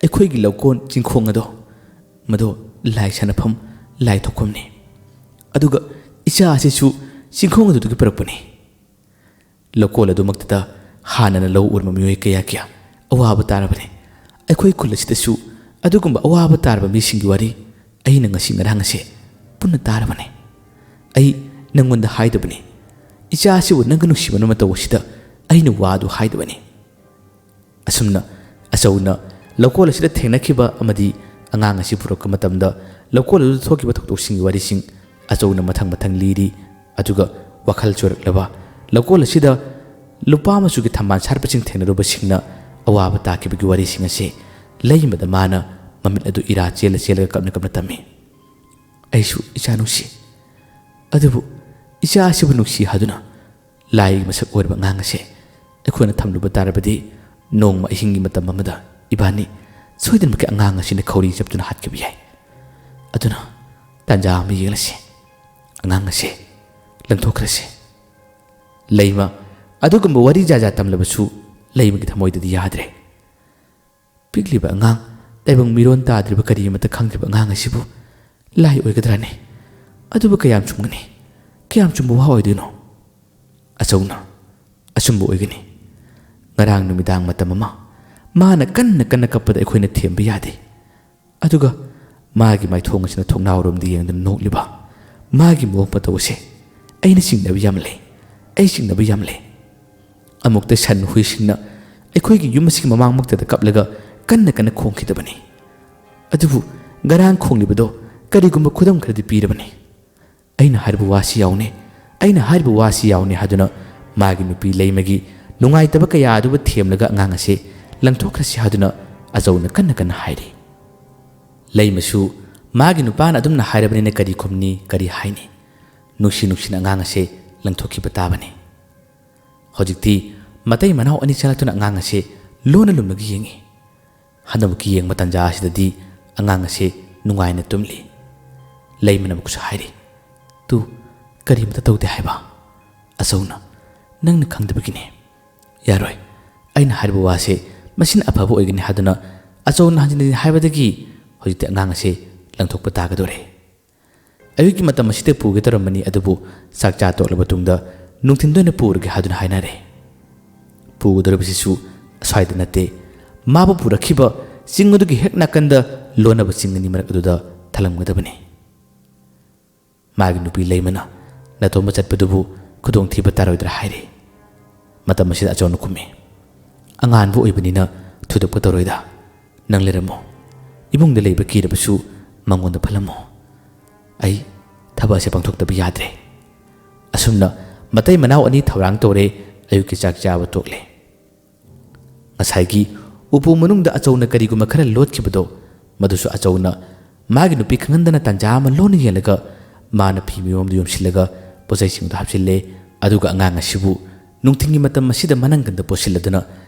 ꯑꯩꯈꯣꯏꯒꯤ ꯂꯧꯀꯣꯟ ꯆꯤꯡꯈꯣꯡ ꯑꯗꯣ, ꯃꯗꯣ ꯂꯥꯏ ꯁꯥꯟꯅꯐꯝ, ꯂꯥꯏ ꯊꯣꯛꯐꯝꯅꯤ꯫ ꯑꯗꯨꯒ ꯏꯆꯥ ꯑꯁꯤꯁꯨ ꯆꯤꯡꯈꯣꯡ ꯑꯗꯨꯗꯒꯤ ꯄꯨꯔꯛꯄꯅꯤ꯫ ꯂꯧꯀꯣꯜ ꯑꯗꯨꯃꯛꯇꯗ ꯍꯥꯟꯅꯅ ꯂꯧ ꯎꯔꯝꯕ ꯃꯤꯑꯣꯏ ꯀꯌꯥ ꯀꯌꯥ ꯑꯋꯥꯕ ꯇꯥꯔꯕꯅꯤ꯫ ꯑꯩꯈꯣꯏ ꯈꯨꯜ ꯑꯁꯤꯗꯁꯨ ꯑꯗꯨꯒꯨꯝꯕ ꯑꯋꯥꯕ ꯇꯥꯔꯕ ꯃꯤꯁꯤꯡꯒꯤ ꯋꯥꯔꯤ ꯑꯩꯅ ꯉꯁꯤ ꯉꯔꯥꯡ ꯑꯁꯦ ꯄꯨꯟꯅ ꯇꯥꯔꯕꯅꯤ꯫ ꯑꯩ ꯅꯪꯉꯣꯟꯗ ꯍꯥꯏꯗꯕꯅꯤ꯫ ꯏꯆꯥ ꯑꯁꯤꯕꯨ ꯅꯪꯒ ꯅꯨꯡꯁꯤꯃꯟꯕ ꯃꯇꯧ ꯑꯁꯤꯗ ꯑꯩꯅ ꯋꯥ ꯑꯗꯨ ꯍꯥꯏꯗꯕꯅꯤ꯫ ꯑꯁꯨꯝꯅ ꯑꯆꯧꯅ ꯂꯧꯀꯣꯜ ꯑꯁꯤꯗ ꯊꯦꯡꯅꯈꯤꯕ ꯑꯃꯗꯤ ꯑꯉꯥꯡ ꯑꯁꯤ ꯄꯨꯔꯛꯄ ꯃꯇꯝꯗ ꯂꯧꯀꯣꯜ ꯑꯗꯨꯗ ꯊꯣꯛꯈꯤꯕ ꯊꯧꯗꯣꯛꯁꯤꯡꯒꯤ ꯋꯥꯔꯤꯁꯤꯡ ꯑꯆꯧꯅ ꯃꯊꯪ ꯃꯊꯪ ꯂꯤꯔꯤ꯫ ꯑꯗꯨꯒ ꯋꯥꯈꯜ ꯆꯣꯏꯔꯛꯂꯕ ꯂꯧꯀꯣꯜ ꯑꯁꯤꯗ ꯂꯨꯄꯥ ꯃꯆꯨꯒꯤ ꯊꯝꯕꯥꯜ ꯁꯥꯠꯄꯁꯤꯡ ꯊꯦꯡꯅꯔꯨꯕꯁꯤꯡꯅ ꯑꯋꯥꯕ ꯇꯥꯈꯤꯕꯒꯤ ꯋꯥꯔꯤꯁꯤꯡ ꯑꯁꯤ ꯂꯩꯃꯗ ꯃꯥꯅ ꯃꯃꯤꯠ ꯑꯗꯨ ꯏꯔꯥ ꯆꯦꯜꯂ ꯆꯦꯜꯂꯒ ꯀꯞꯅ ꯀꯞꯅ ꯇꯝꯃꯤ꯫ ꯑꯩꯁꯨ ꯏꯆꯥ ꯅꯨꯡꯁꯤ, ꯑꯗꯨꯕꯨ ꯏꯆꯥ ꯑꯁꯤꯕꯨ ꯅꯨꯡꯁꯤ ꯍꯥꯏꯗꯨꯅ ꯂꯥꯏꯒꯤ ꯃꯁꯛ ꯑꯣꯏꯔꯕ ꯑꯉꯥꯡ ꯑꯁꯦ ꯑꯩꯈꯣꯏꯅ ꯊꯝꯂꯨꯕ ꯇꯥꯔꯕꯗꯤ, ꯅꯣꯡꯃ ꯑꯍꯤꯡꯒꯤ ꯃꯇꯝ ꯑꯃꯗ ꯏꯕꯥꯅꯤ ꯁꯣꯏꯗꯅꯃꯛꯀꯤ ꯑꯉꯥꯡ ꯑꯁꯤꯅ ꯈꯧꯔꯤ ꯆꯞꯇꯨꯅ ꯍꯥꯠꯈꯤꯕ ꯌꯥꯏ꯫ ꯑꯗꯨꯅ ꯇꯥꯟꯖꯥ ꯑꯃ ꯌꯦꯡꯂꯁꯤ, ꯑꯉꯥꯡ ꯑꯁꯦ ꯂꯪꯊꯣꯛꯈ꯭ꯔꯁꯤ꯫ ꯂꯩꯃ ꯑꯗꯨꯒꯨꯝꯕ ꯋꯥꯔꯤ ꯖꯥꯖꯥ ꯇꯝꯂꯕꯁꯨ ꯂꯩꯃꯒꯤ ꯊꯃꯣꯏꯗꯗꯤ ꯌꯥꯗ꯭ꯔꯦ꯫ ꯄꯤꯛꯂꯤꯕ ꯑꯉꯥꯡ, ꯇꯥꯏꯕꯪ ꯃꯤꯔꯣꯟ ꯇꯥꯗ꯭ꯔꯤꯕ ꯀꯔꯤ ꯑꯃꯠꯇ ꯈꯪꯗ꯭ꯔꯤꯕ ꯑꯉꯥꯡ ꯑꯁꯤꯕꯨ ꯂꯥꯏ ꯑꯣꯏꯒꯗ꯭ꯔꯥꯅꯦ? ꯑꯗꯨꯕꯨ ꯀꯌꯥꯝ ꯆꯨꯝꯒꯅꯤ? ꯀꯌꯥꯝ ꯆꯨꯝꯕ ꯋꯥ ꯑꯣꯏꯗꯣꯏꯅꯣ? ꯑꯆꯧꯅ ꯑꯆꯨꯝꯕ ꯑꯣꯏꯒꯅꯤ꯫ ꯉꯔꯥꯡ ꯅꯨꯃꯤꯗꯥꯡ ꯃꯇꯝ ꯑꯃ ꯃꯥꯅ ꯀꯟꯅ ꯀꯟꯅ ꯀꯞꯄꯗ ꯑꯩꯈꯣꯏꯅ ꯊꯦꯝꯕ ꯌꯥꯗꯦ꯫ ꯑꯗꯨꯒ ꯃꯥꯒꯤ ꯃꯥꯏꯊꯣꯡ ꯑꯁꯤꯅ ꯊꯣꯡꯅꯥꯎꯔꯣꯝꯗ ꯌꯦꯡꯗꯨꯅ ꯅꯣꯛꯂꯤꯕ ꯃꯥꯒꯤ ꯃꯑꯣꯡ ꯃꯇꯧ ꯑꯁꯦ ꯑꯩꯅ ꯆꯤꯡꯅꯕ ꯌꯥꯝ ꯂꯩ꯫ ꯑꯩ ꯆꯤꯡꯅꯕ ꯌꯥꯝ ꯂꯩ꯫ ꯑꯃꯨꯛꯇ ꯁꯟ ꯍꯨꯏꯁꯤꯡꯅ ꯑꯩꯈꯣꯏꯒꯤ ꯌꯨꯝ ꯑꯁꯤꯒꯤ ꯃꯃꯥꯡꯃꯛꯇꯗ ꯀꯞꯂꯒ ꯀꯟꯅ ꯀꯟꯅ ꯈꯣꯡꯈꯤꯗꯕꯅꯤ꯫ ꯑꯗꯨꯕꯨ ꯉꯔꯥꯡ ꯈꯣꯡꯂꯤꯕꯗꯣ ꯀꯔꯤꯒꯨꯝꯕ ꯈꯨꯗꯝ ꯈꯔꯗꯤ ꯄꯤꯔꯕꯅꯤ꯫ ꯑꯩꯅ ꯍꯥꯏꯔꯤꯕ ꯋꯥꯁꯤ ꯌꯥꯎꯅꯦ, ꯑꯩꯅ ꯍꯥꯏꯔꯤꯕ ꯋꯥꯁꯤ ꯌꯥꯎꯅꯦ ꯍꯥꯏꯗꯨꯅ ꯃꯥꯒꯤ ꯅꯨꯄꯤ ꯂꯩꯃꯒꯤ ꯅꯨꯡꯉꯥꯏꯇꯕ ꯀꯌꯥ ꯑꯗꯨꯕꯨ ꯊꯦꯝꯂꯒ ꯑꯉꯥꯡ ꯑꯁꯤ ꯂꯪꯊꯣꯛꯈ꯭ꯔꯁꯤ ꯍꯥꯏꯗꯨꯅ ꯑꯆꯧꯅ ꯀꯟꯅ ꯀꯟꯅ ꯍꯥꯏꯔꯤ꯫ ꯂꯩꯃꯁꯨ ꯃꯥꯒꯤ ꯅꯨꯄꯥꯅ ꯑꯗꯨꯝꯅ ꯍꯥꯏꯔꯕꯅꯤꯅ ꯀꯔꯤ ꯈꯨꯝꯅꯤ, ꯀꯔꯤ ꯍꯥꯏꯅꯤ? ꯅꯨꯡꯁꯤ ꯅꯨꯡꯁꯤꯅ ꯑꯉꯥꯡ ꯑꯁꯦ ꯂꯪꯊꯣꯛꯈꯤꯕ ꯇꯥꯕꯅꯤ꯫ ꯍꯧꯖꯤꯛꯇꯤ ꯃꯇꯩ ꯃꯅꯥꯎ ꯑꯅꯤ ꯆꯪꯂꯛꯇꯨꯅ ꯑꯉꯥꯡ ꯑꯁꯦ ꯂꯣꯟꯅ ꯂꯨꯝꯂꯒ ꯌꯦꯡꯉꯤ꯫ ꯍꯟꯗꯃꯨꯛꯀꯤ ꯌꯦꯡꯕ ꯇꯥꯟꯖꯥ ꯑꯁꯤꯗꯗꯤ ꯑꯉꯥꯡ ꯑꯁꯦ ꯅꯨꯡꯉꯥꯏꯅ ꯇꯨꯝꯂꯤ꯫ ꯂꯩꯃꯅ ꯑꯃꯨꯛꯁꯨ ꯍꯥꯏꯔꯤ, "ꯇꯨ, ꯀꯔꯤꯃꯇ ꯇꯧꯗꯦ ꯍꯥꯏꯕ?" ꯑꯆꯧꯅ, "ꯅꯪꯅ ꯈꯪꯗꯕꯒꯤꯅꯦ꯫ ꯌꯥꯔꯣꯏ, ꯑꯩꯅ ꯍꯥꯏꯔꯤꯕ ꯋꯥꯁꯦ ꯃꯁꯤꯅ ꯑꯐꯕ ꯑꯣꯏꯒꯅꯤ ꯍꯥꯏꯗꯨꯅ ꯑꯆꯧꯅ ꯍꯟꯖꯤꯟ ꯍꯟꯖꯤꯟ ꯍꯥꯏꯕꯗꯒꯤ ꯍꯧꯖꯤꯛꯇꯤ ꯑꯉꯥꯡ ꯑꯁꯤ ꯂꯪꯊꯣꯛꯄ ꯇꯥꯒꯗꯧꯔꯦ꯫ ꯑꯌꯨꯛꯀꯤ ꯃꯇꯝ ꯑꯁꯤꯗ ꯄꯨꯒꯦ ꯇꯧꯔꯝꯕꯅꯤ, ꯑꯗꯨꯕꯨ ꯆꯥꯛ ꯆꯥ ꯇꯣꯛꯂꯕ ꯇꯨꯡꯗ ꯅꯨꯡꯊꯤꯟꯗ ꯑꯣꯏꯅ ꯄꯨꯔꯒꯦ ꯍꯥꯏꯗꯨꯅ ꯍꯥꯏꯅꯔꯦ꯫ ꯄꯨꯒꯗꯧꯔꯤꯕꯁꯤꯁꯨ ꯑꯁ꯭ꯋꯥꯏꯗ ꯅꯠꯇꯦ, ꯃꯥꯕꯨ ꯄꯨꯔꯛꯈꯤꯕ ꯆꯤꯡ ꯑꯗꯨꯒꯤ ꯍꯦꯛ ꯅꯥꯀꯟꯗ ꯂꯣꯟꯅꯕ ꯆꯤꯡ ꯑꯅꯤ ꯃꯔꯛ ꯑꯗꯨꯗ ꯊꯜꯂꯝꯒꯗꯕꯅꯤ꯫ ꯃꯥꯒꯤ ꯅꯨꯄꯤ ꯂꯩꯃꯅ "ꯅꯇꯣꯝꯕ ꯆꯠꯄꯗꯨꯕꯨ ꯈꯨꯗꯣꯡꯊꯤꯕ ꯇꯥꯔꯣꯏꯗ꯭ꯔꯥ?" ꯍꯥꯏꯔꯦ꯫ ꯃꯇꯝ ꯑꯁꯤꯗ ꯑꯆꯧꯅ ꯈꯨꯝꯃꯤ, "ꯑꯉꯥꯟꯕ ꯑꯣꯏꯕꯅꯤꯅ ꯊꯣꯏꯗꯣꯛꯄ ꯇꯧꯔꯣꯏꯗ꯫ ꯅꯪ ꯂꯩꯔꯝꯃꯣ꯫ ꯏꯃꯨꯡꯗ ꯂꯩꯕ ꯀꯤꯔꯕꯁꯨ ꯃꯉꯣꯟꯗ ꯐꯠꯂꯝꯃꯣ꯫ ꯑꯩ ꯊꯕꯛ ꯑꯁꯦ ꯄꯥꯡꯊꯣꯛꯇꯕ ꯌꯥꯗ꯭ꯔꯦ꯫" ꯑꯁꯨꯝꯅ ꯃꯇꯩ ꯃꯅꯥꯎ ꯑꯅꯤ ꯊꯧꯔꯥꯡ ꯇꯧꯔꯦ꯫ ꯑꯌꯨꯛꯀꯤ ꯆꯥꯛ ꯆꯥꯕ ꯇꯣꯛꯂꯦ꯫ ꯉꯁꯥꯏꯒꯤ ꯎꯄꯨ ꯃꯅꯨꯡꯗ ꯑꯆꯧꯅ ꯀꯔꯤꯒꯨꯝꯕ ꯈꯔ ꯂꯣꯠꯈꯤꯕꯗꯣ, ꯃꯗꯨꯁꯨ ꯑꯆꯧꯅ ꯃꯥꯒꯤ ꯅꯨꯄꯤ ꯈꯪꯍꯟꯗꯅ ꯇꯥꯟꯖꯥ ꯑꯃ ꯂꯣꯟꯅ ꯌꯦꯡꯂꯒ ꯃꯥꯅ ꯐꯤ ꯃꯌꯣꯝꯗꯨ ꯌꯣꯝꯁꯤꯜꯂꯒ ꯄꯣꯠꯆꯩꯁꯤꯡꯗꯨ ꯍꯥꯞꯆꯤꯜꯂꯦ꯫ ꯑꯗꯨꯒ ꯑꯉꯥꯡ ꯑꯁꯤꯕꯨ ꯅꯨꯡꯊꯤꯜꯒꯤ ꯃꯇꯝ ꯑꯁꯤꯗ ꯃꯅꯪꯒꯟꯗ ꯄꯣꯠꯁꯤꯜꯂꯗꯨꯅ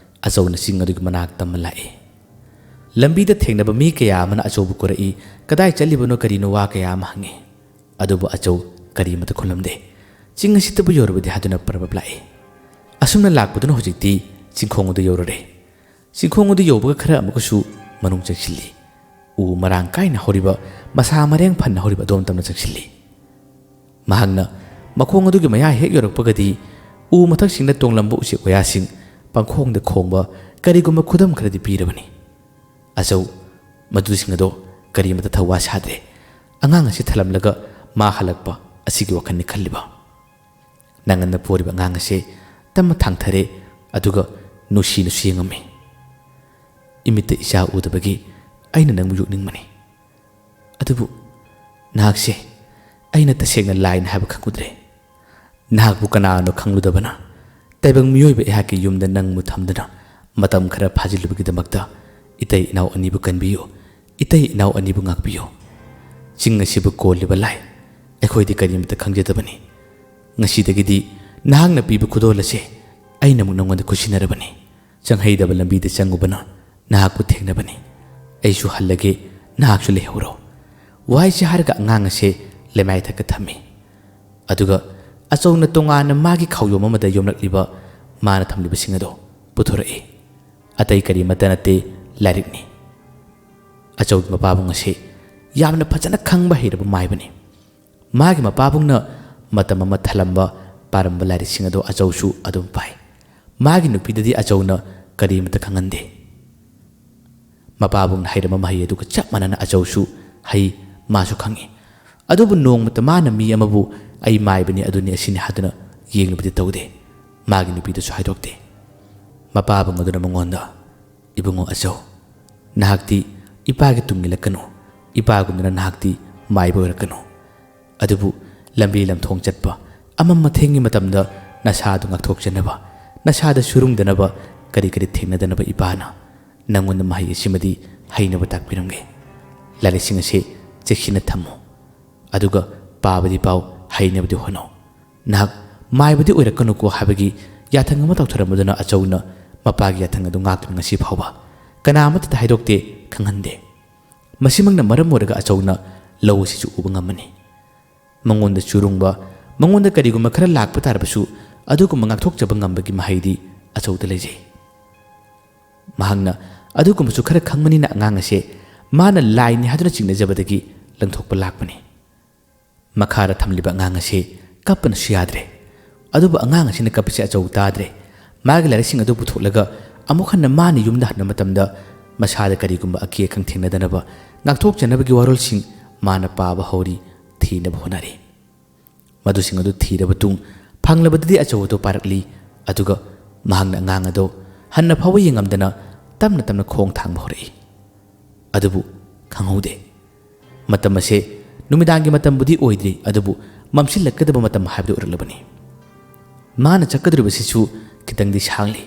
ꯑꯆꯧꯅ ꯆꯤꯡ ꯑꯗꯨꯒꯤ ꯃꯅꯥꯛꯇ ꯑꯃ ꯂꯥꯛꯏ꯫ ꯂꯝꯕꯤꯗ ꯊꯦꯡꯅꯕ ꯃꯤ ꯀꯌꯥ ꯑꯃꯅ ꯑꯆꯧꯕꯨ ꯀꯣꯔꯛꯏ꯫ "ꯀꯗꯥꯏ ꯆꯠꯂꯤꯕꯅꯣ, ꯀꯔꯤꯅꯣ?" ꯋꯥ ꯀꯌꯥ ꯑꯃ ꯍꯪꯉꯤ꯫ ꯑꯗꯨꯕꯨ ꯑꯆꯧ ꯀꯔꯤꯃꯇ ꯈꯨꯝꯂꯝꯗꯦ꯫ ꯆꯤꯡ ꯑꯁꯤꯗꯕꯨ ꯌꯧꯔꯕꯗꯤ ꯍꯥꯏꯗꯨꯅ ꯄꯔꯕꯞ ꯂꯥꯛꯏ꯫ ꯑꯁꯨꯝꯅ ꯂꯥꯛꯄꯗꯨꯅ ꯍꯧꯖꯤꯛꯇꯤ ꯆꯤꯡꯈꯣꯡ ꯑꯗꯨ ꯌꯧꯔꯨꯔꯦ꯫ ꯆꯤꯡꯈꯣꯡ ꯑꯗꯨ ꯌꯧꯕꯒ ꯈꯔ ꯑꯃꯨꯛꯀꯁꯨ ꯃꯅꯨꯡ ꯆꯪꯁꯤꯜꯂꯤ꯫ ꯎ ꯃꯔꯥꯡ ꯀꯥꯏꯅ ꯍꯧꯔꯤꯕ, ꯃꯁꯥ ꯃꯔꯦꯡ ꯐꯟꯅ ꯍꯧꯔꯤꯕ ꯑꯗꯣꯝ ꯇꯝꯅ ꯆꯪꯁꯤꯜꯂꯤ꯫ ꯃꯍꯥꯛꯅ ꯃꯈꯣꯡ ꯑꯗꯨꯒꯤ ꯃꯌꯥ ꯍꯦꯛ ꯌꯧꯔꯛꯄꯒꯗꯤ ꯎ ꯃꯊꯛꯁꯤꯡꯗ ꯇꯣꯡꯂꯝꯕ ꯎꯆꯦꯛ ꯋꯥꯌꯥꯁꯤꯡ ꯄꯪꯈꯣꯡꯗ ꯈꯣꯡꯕ, ꯀꯔꯤꯒꯨꯝꯕ ꯈꯨꯗꯝ ꯈꯔꯗꯤ ꯄꯤꯔꯕꯅꯤ꯫ ꯑꯆꯧ ꯃꯗꯨꯁꯤꯡ ꯑꯗꯣ ꯀꯔꯤꯃꯇ ꯊꯧꯋꯥ ꯁꯥꯗ꯭ꯔꯦ꯫ ꯑꯉꯥꯡ ꯑꯁꯤ ꯊꯜꯂꯝꯂꯒ ꯃꯥ ꯍꯜꯂꯛꯄ ꯑꯁꯤꯒꯤ ꯋꯥꯈꯜꯅꯤ ꯈꯜꯂꯤꯕ꯫ ꯅꯪꯒꯟꯗ ꯄꯣꯔꯤꯕ ꯑꯉꯥꯡ ꯑꯁꯦ ꯇꯞꯅ ꯊꯥꯡꯊꯔꯦ, ꯑꯗꯨꯒ ꯅꯨꯡꯁꯤ ꯅꯨꯡꯁꯤ ꯌꯦꯡꯉꯝꯃꯤ꯫ "ꯏꯃꯤꯠꯇ ꯏꯆꯥ ꯎꯗꯕꯒꯤ ꯑꯩꯅ ꯅꯪꯕꯨ ꯌꯣꯛꯅꯤꯡꯕꯅꯤ꯫ ꯑꯗꯨꯕꯨ ꯅꯍꯥꯛꯁꯦ ꯑꯩꯅ ꯇꯁꯦꯡꯅ ꯂꯥꯏꯅ ꯍꯥꯏꯕ ꯈꯪꯂꯨꯗ꯭ꯔꯦ꯫ ꯅꯍꯥꯛꯄꯨ ꯀꯅꯥꯅꯣ ꯈꯪꯂꯨꯗꯕꯅ ꯇꯥꯏꯕꯪ ꯃꯤꯑꯣꯏꯕ ꯑꯩꯍꯥꯛꯀꯤ ꯌꯨꯝꯗ ꯅꯪꯕꯨ ꯊꯝꯗꯨꯅ ꯃꯇꯝ ꯈꯔ ꯐꯥꯖꯤꯜꯂꯨꯕꯒꯤꯗꯃꯛꯇ ꯏꯇꯩ ꯏꯅꯥꯎ ꯑꯅꯤꯕꯨ ꯀꯟꯕꯤꯌꯨ, ꯏꯇꯩ ꯏꯅꯥꯎ ꯑꯅꯤꯕꯨ ꯉꯥꯛꯄꯤꯌꯨ꯫ ꯆꯤꯡ ꯑꯁꯤꯕꯨ ꯀꯣꯜꯂꯤꯕ ꯂꯥꯏ, ꯑꯩꯈꯣꯏꯗꯤ ꯀꯔꯤꯃꯇ ꯈꯪꯖꯗꯕꯅꯤ꯫ ꯉꯁꯤꯗꯒꯤꯗꯤ ꯅꯍꯥꯛꯅ ꯄꯤꯕ ꯈꯨꯗꯣꯜ ꯑꯁꯦ ꯑꯩꯅ ꯑꯃꯨꯛ ꯅꯉꯣꯟꯗ ꯈꯨꯠꯁꯤꯟꯅꯔꯕꯅꯤ꯫ ꯆꯪꯍꯩꯗꯕ ꯂꯝꯕꯤꯗ ꯆꯪꯉꯨꯕꯅ ꯅꯍꯥꯛꯄꯨ ꯊꯦꯡꯅꯕꯅꯤ꯫ ꯑꯩꯁꯨ ꯍꯜꯂꯒꯦ, ꯅꯍꯥꯛꯁꯨ ꯂꯩꯍꯧꯔꯣ꯫" ꯋꯥꯍꯩꯁꯤ ꯍꯥꯏꯔꯒ ꯑꯉꯥꯡ ꯑꯁꯦ ꯂꯩꯃꯥꯏ ꯊꯛꯇ ꯊꯝꯃꯤ꯫ ꯑꯗꯨꯒ ꯑꯆꯧꯅ ꯇꯣꯉꯥꯟꯅ ꯃꯥꯒꯤ ꯈꯥꯎꯌꯣꯝ ꯑꯃꯗ ꯌꯣꯝꯂꯛꯂꯤꯕ ꯃꯥꯅ ꯊꯝꯂꯤꯕꯁꯤꯡ ꯑꯗꯣ ꯄꯨꯊꯣꯔꯛꯏ꯫ ꯑꯇꯩ ꯀꯔꯤꯃꯠꯇ ꯅꯠꯇꯦ, ꯂꯥꯏꯔꯤꯛꯅꯤ꯫ ꯑꯆꯧꯒꯤ ꯃꯄꯥꯕꯨꯡ ꯑꯁꯤ ꯌꯥꯝꯅ ꯐꯖꯅ ꯈꯪꯕ ꯍꯩꯔꯕ ꯃꯥꯏꯕꯅꯤ꯫ ꯃꯥꯒꯤ ꯃꯄꯥꯕꯨꯡꯅ ꯃꯇꯝ ꯑꯃ ꯊꯜꯂꯝꯕ, ꯄꯥꯔꯝꯕ ꯂꯥꯏꯔꯤꯛꯁꯤꯡ ꯑꯗꯨ ꯑꯆꯧꯁꯨ ꯑꯗꯨꯝ ꯄꯥꯏ꯫ ꯃꯥꯒꯤ ꯅꯨꯄꯤꯗꯗꯤ ꯑꯆꯧꯅ ꯀꯔꯤꯃꯠꯇ ꯈꯪꯍꯟꯗꯦ꯫ ꯃꯄꯥꯕꯨꯡꯅ ꯍꯩꯔꯝꯕ ꯃꯍꯩ ꯑꯗꯨꯒ ꯆꯞ ꯃꯥꯟꯅꯅ ꯑꯆꯧꯁꯨ ꯍꯩ, ꯃꯥꯁꯨ ꯈꯪꯏ꯫ ꯑꯗꯨꯕꯨ ꯅꯣꯡꯃꯇ ꯃꯥꯅ ꯃꯤ ꯑꯃꯕꯨ "ꯑꯩ ꯃꯥꯏꯕꯅꯤ, ꯑꯗꯨꯅꯤ, ꯑꯁꯤꯅꯤ" ꯍꯥꯏꯗꯨꯅ ꯌꯦꯡꯂꯨꯕꯗꯤ ꯇꯧꯗꯦ꯫ ꯃꯥꯒꯤ ꯅꯨꯄꯤꯗꯁꯨ ꯍꯥꯏꯗꯣꯛꯇꯦ꯫ ꯃꯄꯥꯕꯨꯡ ꯑꯗꯨꯅ ꯃꯉꯣꯟꯗ, "ꯏꯕꯨꯡꯉꯣ ꯑꯆꯧ, ꯅꯍꯥꯛꯇꯤ ꯏꯄꯥꯒꯤ ꯇꯨꯡ ꯏꯜꯂꯛꯀꯅꯨ, ꯏꯄꯥꯒꯨꯝꯗꯅ ꯅꯍꯥꯛꯇꯤ ꯃꯥꯏꯕ ꯑꯣꯏꯔꯛꯀꯅꯨ꯫ ꯑꯗꯨꯕꯨ ꯂꯝꯕꯤ ꯂꯝꯊꯣꯡ ꯆꯠꯄ, ꯑꯃꯝ ꯑꯊꯦꯡꯒꯤ ꯃꯇꯝꯗ ꯅꯁꯥꯗꯨ ꯉꯥꯛꯊꯣꯛꯆꯅꯕ, ꯅꯁꯥꯗ ꯁꯨꯔꯨꯡꯗꯅꯕ, ꯀꯔꯤ ꯀꯔꯤ ꯊꯦꯡꯅꯗꯅꯕ ꯏꯄꯥꯅ ꯅꯪꯉꯣꯟꯗ ꯃꯍꯩ ꯑꯁꯤꯃꯗꯤ ꯍꯩꯅꯕ ꯇꯥꯛꯄꯤꯔꯝꯒꯦ꯫ ꯂꯥꯏꯔꯤꯛꯁꯤꯡ ꯑꯁꯤ ꯆꯦꯛꯁꯤꯟꯅ ꯊꯝꯃꯨ, ꯑꯗꯨꯒ ꯄꯥꯕꯗꯤ ꯄꯥꯎ, ꯍꯩꯅꯕꯗꯤ ꯍꯣꯠꯅꯧ꯫ ꯅꯍꯥꯛ ꯃꯥꯏꯕꯗꯤ ꯑꯣꯏꯔꯛꯀꯅꯨꯀꯣ" ꯍꯥꯏꯕꯒꯤ ꯌꯥꯊꯪ ꯑꯃ ꯇꯧꯊꯔꯝꯕꯗꯨꯅ ꯑꯆꯧꯅ ꯃꯄꯥꯒꯤ ꯌꯥꯊꯪ ꯑꯗꯨ ꯉꯥꯛꯇꯨꯅ ꯉꯁꯤ ꯐꯥꯎꯕ ꯀꯅꯥ ꯑꯃꯠꯇꯗ ꯍꯥꯏꯗꯣꯛꯇꯦ, ꯈꯪꯍꯟꯗꯦ꯫ ꯃꯁꯤꯃꯛꯅ ꯃꯔꯝ ꯑꯣꯏꯔꯒ ꯑꯆꯧꯅ ꯂꯧ ꯑꯁꯤꯁꯨ ꯎꯕ ꯉꯝꯃꯅꯤ꯫ ꯃꯉꯣꯟꯗ ꯆꯨꯔꯨꯡꯕ, ꯃꯉꯣꯟꯗ ꯀꯔꯤꯒꯨꯝꯕ ꯈꯔ ꯂꯥꯛꯄ ꯇꯥꯔꯕꯁꯨ, ꯑꯗꯨꯒꯨꯝꯕ ꯉꯥꯛꯊꯣꯛꯆꯕ ꯉꯝꯕꯒꯤ ꯃꯍꯩꯗꯤ ꯑꯆꯧꯗ ꯂꯩꯖꯩ꯫ ꯃꯍꯥꯛꯅ ꯑꯗꯨꯒꯨꯝꯕꯁꯨ ꯈꯔ ꯈꯪꯕꯅꯤꯅ ꯑꯉꯥꯡ ꯑꯁꯦ ꯃꯥꯅ ꯂꯥꯏꯅꯤ ꯍꯥꯏꯗꯨꯅ ꯆꯤꯡꯅꯖꯕꯗꯒꯤ ꯂꯪꯊꯣꯛꯄ ꯂꯥꯛꯄꯅꯤ꯫ ꯃꯈꯥꯗ ꯊꯝꯂꯤꯕ ꯑꯉꯥꯡ ꯑꯁꯤ ꯀꯞꯄꯅꯁꯨ ꯌꯥꯗ꯭ꯔꯦ꯫ ꯑꯗꯨꯕꯨ ꯑꯉꯥꯡ ꯑꯁꯤꯅ ꯀꯞꯄꯁꯤ ꯑꯆꯧ ꯇꯥꯗ꯭ꯔꯦ꯫ ꯃꯥꯒꯤ ꯂꯥꯏꯔꯤꯛꯁꯤꯡ ꯑꯗꯨ ꯄꯨꯊꯣꯛꯂꯒ ꯑꯃꯨꯛ ꯍꯟꯅ ꯃꯥꯅ ꯌꯨꯝꯗ ꯍꯟꯕ ꯃꯇꯝꯗ ꯃꯁꯥꯗ ꯀꯔꯤꯒꯨꯝꯕ ꯑꯀꯤ ꯑꯈꯪ ꯊꯦꯡꯅꯗꯅꯕ ꯉꯥꯛꯊꯣꯛꯆꯅꯕꯒꯤ ꯋꯥꯔꯣꯜꯁꯤꯡ ꯃꯥꯅ ꯄꯥꯕ ꯍꯧꯔꯤ, ꯊꯤꯅꯕ ꯍꯣꯠꯅꯔꯤ꯫ ꯃꯗꯨꯁꯤꯡ ꯑꯗꯨ ꯊꯤꯔꯕ ꯇꯨꯡ ꯐꯪꯂꯕꯗꯗꯤ ꯑꯆꯧ ꯑꯗꯨ ꯄꯥꯔꯛꯂꯤ꯫ ꯑꯗꯨꯒ ꯃꯍꯥꯛꯅ ꯑꯉꯥꯡ ꯑꯗꯨ ꯍꯟꯅ ꯐꯥꯎꯕ ꯌꯦꯡꯉꯝꯗꯅ ꯇꯞꯅ ꯇꯞꯅ ꯈꯣꯡ ꯊꯥꯡꯕ ꯍꯧꯔꯛꯏ꯫ ꯑꯗꯨꯕꯨ ꯈꯪꯍꯧꯗꯦ꯫ ꯃꯇꯝ ꯑꯁꯦ ꯅꯨꯃꯤꯗꯥꯡꯒꯤ ꯃꯇꯝꯕꯨꯗꯤ ꯑꯣꯏꯗ꯭ꯔꯤ, ꯑꯗꯨꯕꯨ ꯃꯝꯁꯤꯜꯂꯛꯀꯗꯕ ꯃꯇꯝ ꯍꯥꯏꯕꯗꯨ ꯑꯣꯏꯔꯛꯂꯕꯅꯤ꯫ ꯃꯥꯅ ꯆꯠꯀꯗꯧꯔꯤꯕꯁꯤꯁꯨ ꯈꯤꯇꯪꯗꯤ ꯁꯥꯡꯂꯤ꯫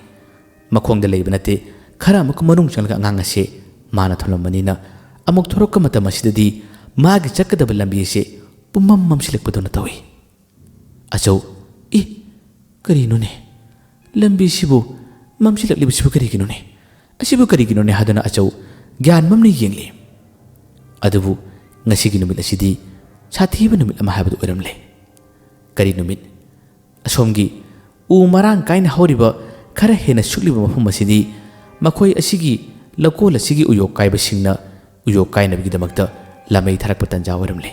ꯃꯈꯣꯡꯗ ꯂꯩꯕ ꯅꯠꯇꯦ, ꯈꯔ ꯑꯃꯨꯛ ꯃꯅꯨꯡ ꯆꯪꯂꯒ ꯑꯉꯥꯡ ꯑꯁꯦ ꯃꯥꯅ ꯊꯝꯂꯝꯕꯅꯤꯅ ꯑꯃꯨꯛ ꯊꯣꯔꯛꯄ ꯃꯇꯝ ꯑꯁꯤꯗꯗꯤ ꯃꯥꯒꯤ ꯆꯠꯀꯗꯕ ꯂꯝꯕꯤ ꯑꯁꯦ ꯄꯨꯝꯃꯝ ꯃꯝꯁꯤꯜꯂꯛꯄꯗꯧꯅ ꯇꯧꯏ꯫ "ꯑꯆꯧ, ꯏ, ꯀꯔꯤꯅꯣꯅꯦ? ꯂꯝꯕꯤꯁꯤꯕꯨ ꯃꯝꯁꯤꯜꯂꯛꯂꯤꯕꯁꯤꯕꯨ ꯀꯔꯤꯒꯤꯅꯣꯅꯦ? ꯑꯁꯤꯕꯨ ꯀꯔꯤꯒꯤꯅꯣꯅꯦ?" ꯍꯥꯏꯗꯨꯅ ꯑꯆꯧ ꯒ꯭ꯌꯥꯟ ꯃꯝꯅ ꯌꯦꯡꯂꯤ꯫ ꯑꯗꯨꯕꯨ ꯉꯁꯤꯒꯤ ꯅꯨꯃꯤꯠ ꯑꯁꯤꯗꯤ ꯁꯥꯊꯤꯕ ꯅꯨꯃꯤꯠ ꯑꯃ ꯍꯥꯏꯕꯗꯨ ꯑꯣꯏꯔꯝꯂꯦ꯫ ꯀꯔꯤ ꯅꯨꯃꯤꯠ? ꯑꯁꯣꯝꯒꯤ ꯎ ꯃꯔꯥꯡ ꯀꯥꯏꯅ ꯍꯧꯔꯤꯕ ꯈꯔ ꯍꯦꯟꯅ ꯁꯨꯛꯂꯤꯕ ꯃꯐꯝ ꯑꯁꯤꯗꯤ ꯃꯈꯣꯏ ꯑꯁꯤꯒꯤ ꯂꯧꯀꯣꯜ ꯑꯁꯤꯒꯤ ꯎꯌꯣꯛ ꯀꯥꯏꯕꯁꯤꯡꯅ ꯎꯌꯣꯛ ꯀꯥꯏꯅꯕꯒꯤꯗꯃꯛꯇ ꯂꯥꯃꯩ ꯊꯥꯔꯛꯄ ꯇꯥꯟꯖꯥ ꯑꯣꯏꯔꯝꯂꯦ꯫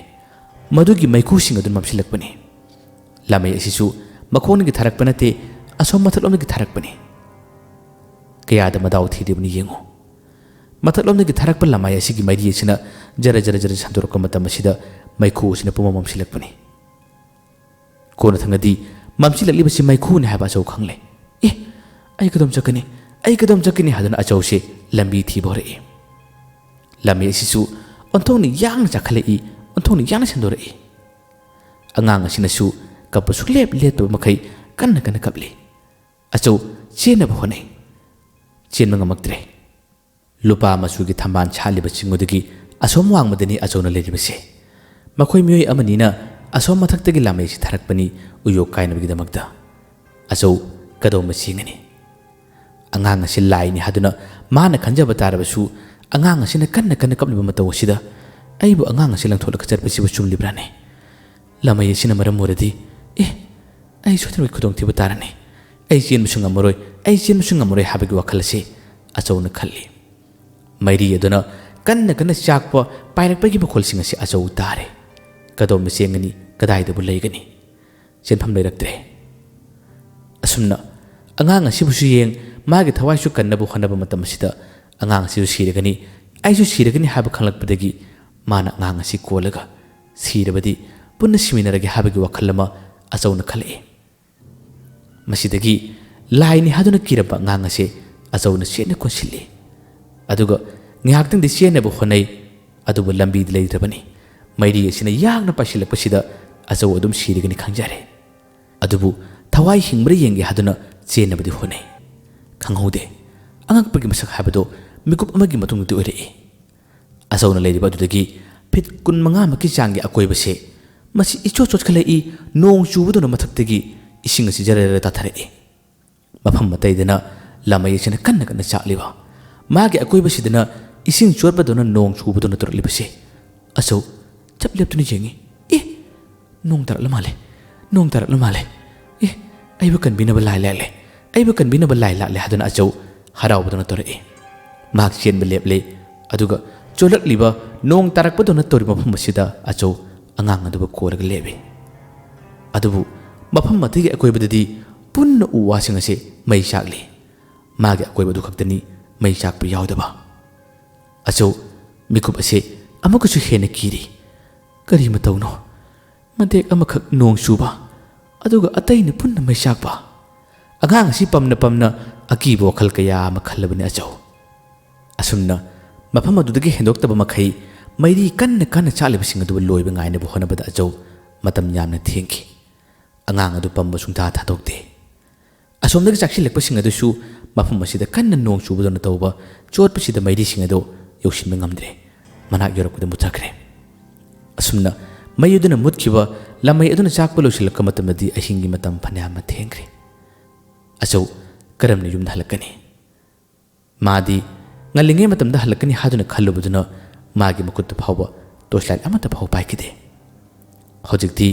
ꯃꯗꯨꯒꯤ ꯃꯩꯈꯨꯁꯤꯡ ꯑꯗꯨ ꯃꯝꯁꯤꯜꯂꯛꯄꯅꯤ꯫ ꯂꯥꯃꯩ ꯑꯁꯤꯁꯨ ꯃꯈꯣꯡꯗꯒꯤ ꯊꯥꯔꯛꯄ ꯅꯠꯇꯦ, ꯑꯁꯣꯝ ꯃꯊꯛꯂꯣꯝꯗꯒꯤ ꯊꯥꯔꯛꯄꯅꯤ꯫ ꯀꯌꯥꯗ ꯃꯗꯥꯎ ꯊꯤꯔꯤꯕꯅꯤ ꯌꯦꯡꯉꯨ꯫ ꯃꯊꯛꯂꯣꯝꯗꯒꯤ ꯊꯥꯔꯛꯄ ꯂꯥꯃꯩ ꯑꯁꯤꯒꯤ ꯃꯩꯔꯤ ꯑꯁꯤꯅ ꯖꯔ ꯖꯔ ꯖꯔ ꯁꯟꯗꯣꯔꯛꯄ ꯃꯇꯝ ꯑꯁꯤꯗ ꯃꯩꯈꯨ ꯑꯁꯤꯅ ꯄꯨꯝꯃꯝ ꯃꯝꯁꯤꯜꯂꯛꯄꯅꯤ꯫ ꯀꯣꯟꯅꯊꯪꯗꯗꯤ ꯃꯝꯁꯤꯜꯂꯛꯂꯤꯕꯁꯤ ꯃꯩꯈꯨꯅꯤ ꯍꯥꯏꯕ ꯑꯆꯧ ꯈꯪꯂꯦ꯫ "ꯑꯦ, ꯑꯩ ꯀꯗꯣꯝ ꯆꯠꯀꯅꯤ? ꯑꯩ ꯀꯗꯣꯝ ꯆꯠꯀꯅꯤ?" ꯍꯥꯏꯗꯨꯅ ꯑꯆꯧꯁꯦ ꯂꯝꯕꯤ ꯊꯤꯕ ꯍꯧꯔꯛꯏ꯫ ꯂꯥꯃꯩ ꯑꯁꯤꯁꯨ ꯑꯣꯟꯊꯣꯛꯅ ꯌꯥꯡꯅ ꯆꯥꯈꯠꯂꯛꯏ, ꯑꯣꯟꯊꯣꯛꯅ ꯌꯥꯡꯅ ꯁꯟꯗꯣꯔꯛꯏ꯫ ꯑꯉꯥꯡ ꯑꯁꯤꯅꯁꯨ ꯀꯞꯄ ꯁꯨꯛꯂꯦꯞ ꯂꯦꯞꯇꯕ ꯃꯈꯩ ꯀꯟꯅ ꯀꯟꯅ ꯀꯞꯂꯤ꯫ ꯑꯆꯧ ꯆꯦꯟꯅꯕ ꯍꯣꯠꯅꯩ꯫ ꯆꯦꯟꯕ ꯉꯝꯃꯛꯇ꯭ꯔꯦ꯫ ꯂꯨꯄꯥ ꯃꯆꯨꯒꯤ ꯊꯝꯕꯥꯜ ꯁꯥꯠꯂꯤꯕ ꯆꯤꯡꯉꯨꯗꯒꯤ ꯑꯁꯣꯝ ꯋꯥꯡꯃꯗꯅꯤ ꯑꯆꯧꯅ ꯂꯩꯔꯤꯕꯁꯦ꯫ ꯃꯈꯣꯏ ꯃꯤꯑꯣꯏ ꯑꯃꯅꯤꯅ ꯑꯁꯣꯝ ꯃꯊꯛꯇꯒꯤ ꯂꯥꯃꯩꯁꯤ ꯊꯥꯔꯛꯄꯅꯤ ꯎꯌꯣꯛ ꯀꯥꯏꯅꯕꯒꯤꯗꯃꯛꯇ꯫ ꯑꯆꯧ ꯀꯗꯣꯝꯕ ꯆꯦꯡꯒꯅꯤ? ꯑꯉꯥꯡ ꯑꯁꯤ ꯂꯥꯏꯅꯤ ꯍꯥꯏꯗꯨꯅ ꯃꯥꯅ ꯈꯟꯖꯕ ꯇꯥꯔꯕꯁꯨ, ꯑꯉꯥꯡ ꯑꯁꯤꯅ ꯀꯟꯅ ꯀꯟꯅ ꯀꯞꯂꯤꯕ ꯃꯇꯧ ꯑꯁꯤꯗ ꯑꯩꯕꯨ ꯑꯉꯥꯡ ꯑꯁꯤ ꯂꯪꯊꯣꯛꯂꯒ ꯆꯠꯄꯁꯤꯕꯨ ꯆꯨꯝꯂꯤꯕ꯭ꯔꯥꯅꯦ? ꯂꯥꯃꯩ ꯑꯁꯤꯅ ꯃꯔꯝ ꯑꯣꯏꯔꯗꯤ, "ꯑꯦ, ꯑꯩ ꯁꯣꯏꯗꯅꯃꯛꯀꯤ ꯈꯨꯗꯣꯡꯊꯤꯕ ꯇꯥꯔꯅꯤ꯫ ꯑꯩ ꯆꯦꯟꯕꯁꯨ ꯉꯝꯃꯔꯣꯏ, ꯑꯩ ꯆꯦꯟꯕꯁꯨ ꯉꯝꯃꯔꯣꯏ" ꯍꯥꯏꯕꯒꯤ ꯋꯥꯈꯜ ꯑꯁꯤ ꯑꯆꯧꯅ ꯈꯜꯂꯤ꯫ ꯃꯩꯔꯤ ꯑꯗꯨꯅ ꯀꯟꯅ ꯀꯟꯅ ꯆꯥꯛꯄ ꯄꯥꯏꯔꯛꯄꯒꯤ ꯃꯈꯣꯜꯁꯤꯡ ꯑꯁꯤ ꯑꯆꯧ ꯇꯥꯔꯦ꯫ ꯀꯗꯣꯝꯗ ꯆꯦꯟꯒꯅꯤ? ꯀꯗꯥꯏꯗꯕꯨ ꯂꯩꯒꯅꯤ? ꯆꯦꯟꯐꯝ ꯂꯩꯔꯛꯇ꯭ꯔꯦ꯫ ꯑꯁꯨꯝꯅ ꯑꯉꯥꯡ ꯑꯁꯤꯕꯨꯁꯨ ꯌꯦꯡ, ꯃꯥꯒꯤ ꯊꯋꯥꯏꯁꯨ ꯀꯟꯅꯕ ꯍꯣꯠꯅꯕ ꯃꯇꯝ ꯑꯁꯤꯗ ꯑꯉꯥꯡ ꯑꯁꯤꯁꯨ ꯁꯤꯔꯒꯅꯤ, ꯑꯩꯁꯨ ꯁꯤꯔꯒꯅꯤ ꯍꯥꯏꯕ ꯈꯪꯂꯛꯄꯗꯒꯤ ꯃꯥꯅ ꯑꯉꯥꯡ ꯑꯁꯤ ꯀꯣꯜꯂꯒ, "ꯁꯤꯔꯕꯗꯤ ꯄꯨꯟꯅ ꯁꯤꯃꯤꯟꯅꯔꯒꯦ" ꯍꯥꯏꯕꯒꯤ ꯋꯥꯈꯜ ꯑꯃ ꯑꯆꯧꯅ ꯈꯜꯂꯛꯏ꯫ ꯃꯁꯤꯗꯒꯤ ꯂꯥꯏꯅꯤ ꯍꯥꯏꯗꯨꯅ ꯀꯤꯔꯝꯕ ꯑꯉꯥꯡ ꯑꯁꯦ ꯑꯆꯧꯅ ꯆꯦꯠꯅ ꯀꯣꯟꯁꯤꯜꯂꯤ꯫ ꯑꯗꯨꯒ ꯉꯥꯏꯍꯥꯛꯇꯪꯗꯤ ꯆꯦꯟꯅꯕ ꯍꯣꯠꯅꯩ, ꯑꯗꯨꯕꯨ ꯂꯝꯕꯤꯗꯤ ꯂꯩꯇ꯭ꯔꯕꯅꯤ꯫ ꯃꯩꯔꯤ ꯑꯁꯤꯅ ꯌꯥꯡꯅ ꯄꯥꯏꯁꯤꯜꯂꯛꯄꯁꯤꯗ ꯑꯆꯧ ꯑꯗꯨꯝ ꯁꯤꯔꯒꯅꯤ ꯈꯪꯖꯔꯦ꯫ ꯑꯗꯨꯕꯨ ꯊꯋꯥꯏ ꯍꯤꯡꯕ꯭ꯔꯥ ꯌꯦꯡꯒꯦ ꯍꯥꯏꯗꯨꯅ ꯆꯦꯟꯅꯕꯗꯤ ꯍꯣꯠꯅꯩ꯫ ꯈꯪꯍꯧꯗꯦ꯫ ꯑꯉꯛꯄꯒꯤ ꯃꯁꯛ ꯍꯥꯏꯕꯗꯨ ꯃꯤꯀꯨꯞ ꯑꯃꯒꯤ ꯃꯇꯨꯡꯗꯗꯤ ꯑꯣꯏꯔꯛꯏ꯫ ꯑꯆꯧꯅ ꯂꯩꯔꯤꯕ ꯑꯗꯨꯗꯒꯤ ꯐꯤꯠ ꯀꯨꯟꯃꯉꯥꯃꯨꯛꯀꯤ ꯆꯥꯡꯒꯤ ꯑꯀꯣꯏꯕꯁꯦ ꯃꯁꯤ ꯏꯆꯣꯠ ꯆꯣꯠꯈꯠꯂꯛꯏ, ꯅꯣꯡ ꯆꯨꯕꯗꯧꯅ ꯃꯊꯛꯇꯒꯤ ꯏꯁꯤꯡ ꯑꯁꯤ ꯖꯔ ꯖꯔ ꯇꯥꯊꯔꯛꯏ꯫ ꯃꯐꯝ ꯑꯇꯩꯗꯅ ꯂꯥꯃꯩ ꯑꯁꯤꯅ ꯀꯟꯅ ꯀꯟꯅ ꯆꯥꯛꯂꯤꯕ, ꯃꯥꯒꯤ ꯑꯀꯣꯏꯕꯁꯤꯗꯅ ꯏꯁꯤꯡ ꯆꯣꯠꯄꯗꯧꯅ ꯅꯣꯡ ꯆꯨꯕꯗꯧꯅ ꯇꯧꯔꯛꯂꯤꯕꯁꯦ꯫ ꯑꯆꯧ ꯆꯞ ꯂꯦꯞꯇꯨꯅ ꯌꯦꯡꯉꯤ꯫ "ꯑꯦ, ꯅꯣꯡ ꯇꯥꯔꯛꯂ ꯃꯥꯜꯂꯦ, ꯅꯣꯡ ꯇꯥꯔꯛꯂ ꯃꯥꯜꯂꯦ꯫ ꯑꯦ, ꯑꯩꯕꯨ ꯀꯟꯕꯤꯅꯕ ꯂꯥꯏ ꯂꯥꯛꯂꯦ, ꯑꯩꯕꯨ ꯀꯟꯕꯤꯅꯕ ꯂꯥꯏ ꯂꯥꯛꯂꯦ" ꯍꯥꯏꯗꯨꯅ ꯑꯆꯧ ꯍꯔꯥꯎꯕꯗꯧꯅ ꯇꯧꯔꯛꯏ꯫ ꯃꯍꯥꯛ ꯆꯦꯟꯕ ꯂꯦꯞꯂꯦ, ꯑꯗꯨꯒ ꯆꯣꯠꯂꯛꯂꯤꯕ ꯅꯣꯡ ꯇꯥꯔꯛꯄꯗꯧꯅ ꯇꯧꯔꯤꯕ ꯃꯐꯝ ꯑꯁꯤꯗ ꯑꯆꯧ ꯑꯉꯥꯡ ꯑꯗꯨꯕꯨ ꯀꯣꯜꯂꯒ ꯂꯦꯞꯏ꯫ ꯑꯗꯨꯕꯨ ꯃꯐꯝ ꯑꯗꯨꯒꯤ ꯑꯀꯣꯏꯕꯗꯗꯤ ꯄꯨꯟꯅ ꯎ ꯋꯥꯁꯤꯡ ꯑꯁꯤ ꯃꯩ ꯆꯥꯛꯂꯤ꯫ ꯃꯥꯒꯤ ꯑꯀꯣꯏꯕꯗꯨ ꯈꯛꯇꯅꯤ ꯃꯩ ꯆꯥꯛꯄ ꯌꯥꯎꯗꯕ꯫ ꯑꯆꯧ ꯃꯤꯀꯨꯞ ꯑꯁꯤ ꯑꯃꯨꯛꯀꯁꯨ ꯍꯦꯟꯅ ꯀꯤꯔꯤ꯫ ꯀꯔꯤ ꯃꯇꯧꯅꯣ? ꯃꯇꯦꯛ ꯑꯃꯈꯛ ꯅꯣꯡ ꯆꯨꯕ, ꯑꯗꯨꯒ ꯑꯇꯩꯅ ꯄꯨꯟꯅ ꯃꯩ ꯆꯥꯛꯄ꯫ ꯑꯉꯥꯡ ꯑꯁꯤ ꯄꯝꯅ ꯄꯝꯅ ꯑꯀꯤꯕ ꯋꯥꯈꯜ ꯀꯌꯥ ꯑꯃ ꯈꯜꯂꯕꯅꯤ ꯑꯆꯧ꯫ ꯑꯁꯨꯝꯅ ꯃꯐꯝ ꯑꯗꯨꯗꯒꯤ ꯍꯦꯟꯗꯣꯛꯇꯕ ꯃꯈꯩ ꯃꯩꯔꯤ ꯀꯟꯅ ꯀꯟꯅ ꯆꯥꯛꯂꯤꯕꯁꯤꯡ ꯑꯗꯨꯕꯨ ꯂꯣꯏꯕ ꯉꯥꯏꯅꯕ ꯍꯣꯠꯅꯕꯗ ꯑꯆꯧ ꯃꯇꯝ ꯌꯥꯝꯅ ꯊꯦꯡꯈꯤ꯫ ꯑꯉꯥꯡ ꯑꯗꯨ ꯄꯝꯕ ꯁꯨꯡꯊꯥ ꯊꯥꯗꯣꯛꯇꯦ꯫ ꯑꯁꯣꯝꯗꯒꯤ ꯆꯥꯛꯁꯤꯜꯂꯛꯄꯁꯤꯡ ꯑꯗꯨꯁꯨ ꯃꯐꯝ ꯑꯁꯤꯗ ꯀꯟꯅ ꯅꯣꯡ ꯆꯨꯕꯗꯧꯅ ꯇꯧꯕ ꯆꯣꯠꯄꯁꯤꯗ ꯃꯩꯔꯤꯁꯤꯡ ꯑꯗꯨ ꯌꯧꯁꯤꯟꯕ ꯉꯝꯗ꯭ꯔꯦ꯫ ꯃꯅꯥꯛ ꯌꯧꯔꯛꯄꯗ ꯃꯨꯠꯊꯈ꯭ꯔꯦ꯫ ꯑꯁꯨꯝꯅ ꯃꯩ ꯑꯗꯨꯅ ꯃꯨꯠꯈꯤꯕ ꯂꯝꯃꯩ ꯑꯗꯨꯅ ꯆꯥꯛꯄ ꯂꯣꯏꯁꯤꯜꯂꯛꯄ ꯃꯇꯝꯗꯗꯤ ꯑꯍꯤꯡꯒꯤ ꯃꯇꯝ ꯐꯅꯌꯥꯝꯅ ꯊꯦꯡꯈ꯭ꯔꯦ꯫ ꯑꯆꯧ ꯀꯔꯝꯅ ꯌꯨꯝꯗ ꯍꯜꯂꯛꯀꯅꯤ? ꯃꯥꯗꯤ ꯉꯜꯂꯤꯉꯩ ꯃꯇꯝꯗ ꯍꯜꯂꯛꯀꯅꯤ ꯍꯥꯏꯗꯨꯅ ꯈꯜꯂꯨꯕꯗꯨꯅ ꯃꯥꯒꯤ ꯃꯈꯨꯠꯇ ꯐꯥꯎꯕ torch light ꯑꯃꯠꯇ ꯐꯥꯎ ꯄꯥꯏꯈꯤꯗꯦ꯫ ꯍꯧꯖꯤꯛꯇꯤ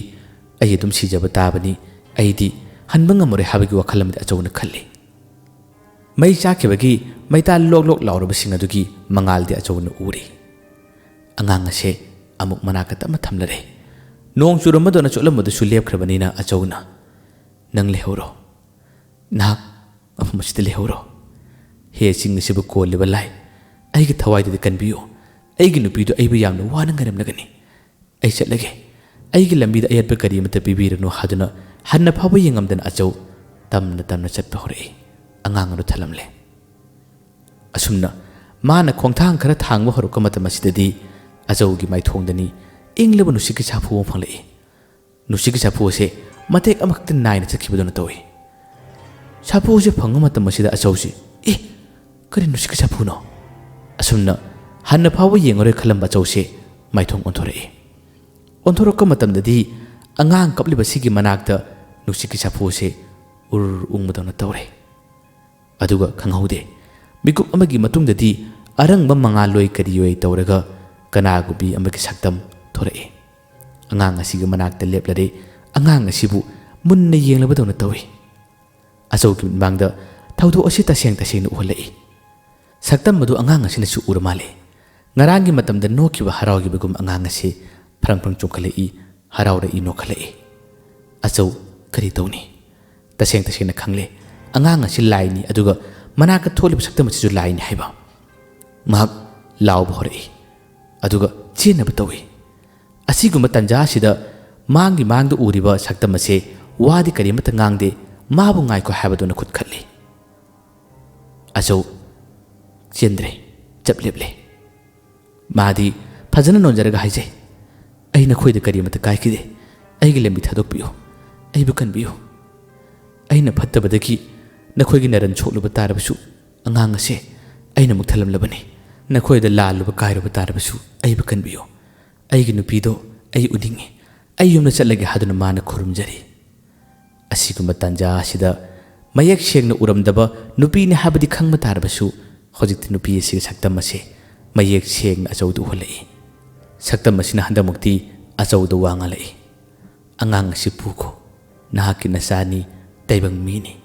ꯑꯩ ꯑꯗꯨꯝ ꯁꯤꯖꯕ ꯇꯥꯕꯅꯤ, ꯑꯩꯗꯤ ꯍꯟꯕ ꯉꯝꯃꯔꯣꯏ ꯍꯥꯏꯕꯒꯤ ꯋꯥꯈꯜ ꯑꯃꯗꯤ ꯑꯆꯧꯅ ꯈꯜꯂꯤ꯫ ꯃꯩ ꯆꯥꯛꯈꯤꯕꯒꯤ ꯃꯩꯇꯥ ꯂꯣꯛ ꯂꯣꯛ ꯂꯥꯎꯔꯕꯁꯤꯡ ꯑꯗꯨꯒꯤ ꯃꯉꯥꯜꯗꯤ ꯑꯆꯧꯅ ꯎꯔꯤ꯫ ꯑꯉꯥꯡ ꯑꯁꯦ ꯑꯃꯨꯛ ꯃꯅꯥꯛꯇ ꯇꯞꯅ ꯊꯝꯂꯔꯦ꯫ ꯅꯣꯡ ꯆꯨꯔꯝꯕꯗꯧꯅ ꯆꯣꯠꯂꯝꯕꯗꯨꯁꯨ ꯂꯦꯞꯈ꯭ꯔꯕꯅꯤꯅ ꯑꯆꯧꯅ, "ꯅꯪ ꯂꯩꯍꯧꯔꯣ, ꯅꯍꯥꯛ ꯃꯐꯝ ꯑꯁꯤꯗ ꯂꯩꯍꯧꯔꯣ꯫ ꯍꯦ ꯆꯤꯡ ꯑꯁꯤꯕꯨ ꯀꯣꯜꯂꯤꯕ ꯂꯥꯏ, ꯑꯩꯒꯤ ꯊꯋꯥꯏꯗꯗꯤ ꯀꯟꯕꯤꯌꯨ꯫ ꯑꯩꯒꯤ ꯅꯨꯄꯤꯗꯨ ꯑꯩꯕꯨ ꯌꯥꯝꯅ ꯋꯥꯅ ꯉꯥꯏꯔꯝꯂꯒꯅꯤ꯫ ꯑꯩ ꯆꯠꯂꯒꯦ꯫ ꯑꯩꯒꯤ ꯂꯝꯕꯤꯗ ꯑꯌꯦꯠꯄ ꯀꯔꯤ ꯑꯃꯠꯇ ꯄꯤꯕꯤꯔꯅꯨ" ꯍꯥꯏꯗꯨꯅ ꯍꯟꯅ ꯐꯥꯎꯕ ꯌꯦꯡꯉꯝꯗꯅ ꯑꯆꯧ ꯇꯝꯅ ꯇꯝꯅ ꯆꯠꯄ ꯍꯧꯔꯛꯏ꯫ ꯑꯉꯥꯡ ꯑꯗꯨ ꯊꯜꯂꯝꯂꯦ꯫ ꯑꯁꯨꯝꯅ ꯃꯥꯅ ꯈꯣꯡꯊꯥꯡ ꯈꯔ ꯊꯥꯡꯕ ꯍꯧꯔꯛꯄ ꯃꯇꯝ ꯑꯁꯤꯗꯗꯤ ꯑꯆꯧꯒꯤ ꯃꯥꯏꯊꯣꯡꯗꯅꯤ ꯏꯪꯂꯕ ꯅꯨꯡꯁꯤꯠꯀꯤ ꯁꯥꯐꯨ ꯑꯃ ꯐꯪꯂꯛꯏ꯫ ꯅꯨꯡꯁꯤꯠꯀꯤ ꯁꯥꯐꯨ ꯑꯁꯦ ꯃꯇꯦꯛ ꯑꯃꯈꯛꯇ ꯅꯥꯏꯅ ꯆꯠꯈꯤꯕꯗꯧꯅ ꯇꯧꯏ꯫ ꯁꯥꯐꯨ ꯑꯁꯦ ꯐꯪꯕ ꯃꯇꯝ ꯑꯁꯤꯗ ꯑꯆꯧꯁꯤ, "ꯑꯦ, ꯀꯔꯤ ꯅꯨꯡꯁꯤꯠꯀꯤ ꯁꯥꯐꯨꯅꯣ?" ꯑꯁꯨꯝꯅ ꯍꯟꯅ ꯐꯥꯎꯕ ꯌꯦꯡꯉꯔꯣꯏ ꯈꯜꯂꯝꯕ ꯑꯆꯧꯁꯦ ꯃꯥꯏꯊꯣꯡ ꯑꯣꯟꯊꯣꯔꯛꯏ꯫ ꯑꯣꯟꯊꯣꯔꯛꯄ ꯃꯇꯝꯗꯗꯤ ꯑꯉꯥꯡ ꯀꯞꯂꯤꯕꯁꯤꯒꯤ ꯃꯅꯥꯛꯇ ꯅꯨꯡꯁꯤꯠꯀꯤ ꯁꯥꯐꯨ ꯑꯁꯦ ꯎꯔ ꯎꯪꯕꯗꯧꯅ ꯇꯧꯔꯦ꯫ ꯑꯗꯨꯒ ꯈꯪꯍꯧꯗꯦ, ꯃꯤꯀꯨꯞ ꯑꯃꯒꯤ ꯃꯇꯨꯡꯗꯗꯤ ꯑꯔꯪꯕ ꯃꯉꯥꯜꯂꯣꯏ ꯀꯔꯤꯑꯣꯏ ꯇꯧꯔꯒ ꯀꯅꯥꯒꯨꯝꯕꯤ ꯑꯃꯒꯤ ꯁꯛꯇꯝ ꯊꯣꯔꯛꯏ꯫ ꯑꯉꯥꯡ ꯑꯁꯤꯒꯤ ꯃꯅꯥꯛꯇ ꯂꯦꯞꯂꯔꯦ꯫ ꯑꯉꯥꯡ ꯑꯁꯤꯕꯨ ꯃꯨꯟꯅ ꯌꯦꯡꯂꯕꯗꯧꯅ ꯇꯧꯏ꯫ ꯑꯆꯧꯒꯤ ꯃꯤꯠꯃꯥꯡꯗ ꯊꯧꯗꯣꯛ ꯑꯁꯤ ꯇꯁꯦꯡ ꯇꯁꯦꯡꯅ ꯎꯍꯜꯂꯛꯏ꯫ ꯁꯛꯇꯝ ꯑꯗꯨ ꯑꯉꯥꯡ ꯑꯁꯤꯅꯁꯨ ꯎꯔ ꯃꯥꯜꯂꯦ꯫ ꯉꯔꯥꯡꯒꯤ ꯃꯇꯝꯗ ꯅꯣꯛꯈꯤꯕ ꯍꯔꯥꯎꯈꯤꯕꯒꯨꯝ ꯑꯉꯥꯡ ꯑꯁꯤ ꯐ꯭ꯔꯪ ꯐ꯭ꯔꯪ ꯆꯣꯡꯈꯠꯂꯛꯏ, ꯍꯔꯥꯎꯔꯛꯏ, ꯅꯣꯛꯈꯠꯂꯛꯏ꯫ ꯑꯆꯧ, ꯀꯔꯤ ꯇꯧꯅꯤ? ꯇꯁꯦꯡ ꯇꯁꯦꯡꯅ ꯈꯪꯂꯦ, ꯑꯉꯥꯡ ꯑꯁꯤ ꯂꯥꯏꯅꯤ, ꯑꯗꯨꯒ ꯃꯅꯥꯛꯇ ꯊꯣꯛꯂꯤꯕ ꯁꯛꯇꯝ ꯑꯁꯤꯁꯨ ꯂꯥꯏꯅꯤ ꯍꯥꯏꯕ꯫ ꯃꯍꯥꯛ ꯂꯥꯎꯕ ꯍꯧꯔꯛꯏ, ꯑꯗꯨꯒ ꯆꯦꯟꯅꯕ ꯇꯧꯏ꯫ ꯑꯁꯤꯒꯨꯝꯕ ꯇꯥꯟꯖꯥ ꯑꯁꯤꯗ ꯃꯥꯡꯒꯤ ꯃꯥꯡꯗ ꯎꯔꯤꯕ ꯁꯛꯇꯝ ꯑꯁꯦ ꯋꯥꯗꯤ ꯀꯔꯤꯃꯠꯇ ꯉꯥꯡꯗꯦ, ꯃꯥꯕꯨ ꯉꯥꯏꯈꯣ ꯍꯥꯏꯕꯗꯧꯅ ꯈꯨꯠ ꯈꯠꯂꯤ꯫ ꯑꯆꯧ ꯆꯦꯟꯗ꯭ꯔꯦ, ꯆꯞ ꯂꯦꯞꯂꯦ꯫ ꯃꯥꯗꯤ ꯐꯖꯅ ꯅꯣꯟꯖꯔꯒ ꯍꯥꯏꯖꯩ, "ꯑꯩ ꯅꯈꯣꯏꯗ ꯀꯔꯤꯃꯠꯇ ꯀꯥꯏꯈꯤꯗꯦ꯫ ꯑꯩꯒꯤ ꯂꯝꯕꯤ ꯊꯥꯗꯣꯛꯄꯤꯌꯨ, ꯑꯩꯕꯨ ꯀꯟꯕꯤꯌꯨ꯫ ꯑꯩꯅ ꯐꯠꯇꯕꯗꯒꯤ ꯅꯈꯣꯏꯒꯤ ꯅꯔꯟ ꯁꯣꯛꯂꯨꯕ ꯇꯥꯔꯕꯁꯨ, ꯑꯉꯥꯡ ꯑꯁꯦ ꯑꯩꯅ ꯑꯃꯨꯛ ꯊꯜꯂꯝꯂꯕꯅꯤ꯫ ꯅꯈꯣꯏꯗ ꯂꯥꯜꯂꯨꯕ ꯀꯥꯏꯔꯨꯕ ꯇꯥꯔꯕꯁꯨ, ꯑꯩꯕꯨ ꯀꯟꯕꯤꯌꯨ꯫ ꯑꯩꯒꯤ ꯅꯨꯄꯤꯗꯣ ꯑꯩ ꯎꯅꯤꯡꯏ꯫ ꯑꯩ ꯌꯨꯝꯗ ꯆꯠꯂꯒꯦ" ꯍꯥꯏꯗꯨꯅ ꯃꯥꯅ ꯈꯨꯔꯨꯝꯖꯔꯤ꯫ ꯑꯁꯤꯒꯨꯝꯕ ꯇꯥꯟꯖꯥ ꯑꯁꯤꯗ ꯃꯌꯦꯛ ꯁꯦꯡꯅ ꯎꯔꯝꯗꯕ ꯅꯨꯄꯤꯅꯤ ꯍꯥꯏꯕꯗꯤ ꯈꯪꯕ ꯇꯥꯔꯕꯁꯨ, ꯍꯧꯖꯤꯛꯇꯤ ꯅꯨꯄꯤ ꯑꯁꯤꯒꯤ ꯁꯛꯇꯝ ꯑꯁꯤ ꯃꯌꯦꯛ ꯁꯦꯡꯅ ꯑꯆꯧꯗ ꯎꯍꯜꯂꯛꯏ꯫ ꯁꯛꯇꯝ ꯑꯁꯤꯅ ꯍꯟꯗꯛꯃꯛꯇꯤ ꯑꯆꯧꯗ ꯋꯥ ꯉꯥꯡꯂꯛꯏ, "ꯑꯉꯥꯡ ꯑꯁꯤ ꯄꯨꯈꯣ, ꯅꯍꯥꯛꯀꯤ ꯅꯆꯥꯅꯤ, ꯇꯥꯏꯕꯪ ꯃꯤꯅꯤ,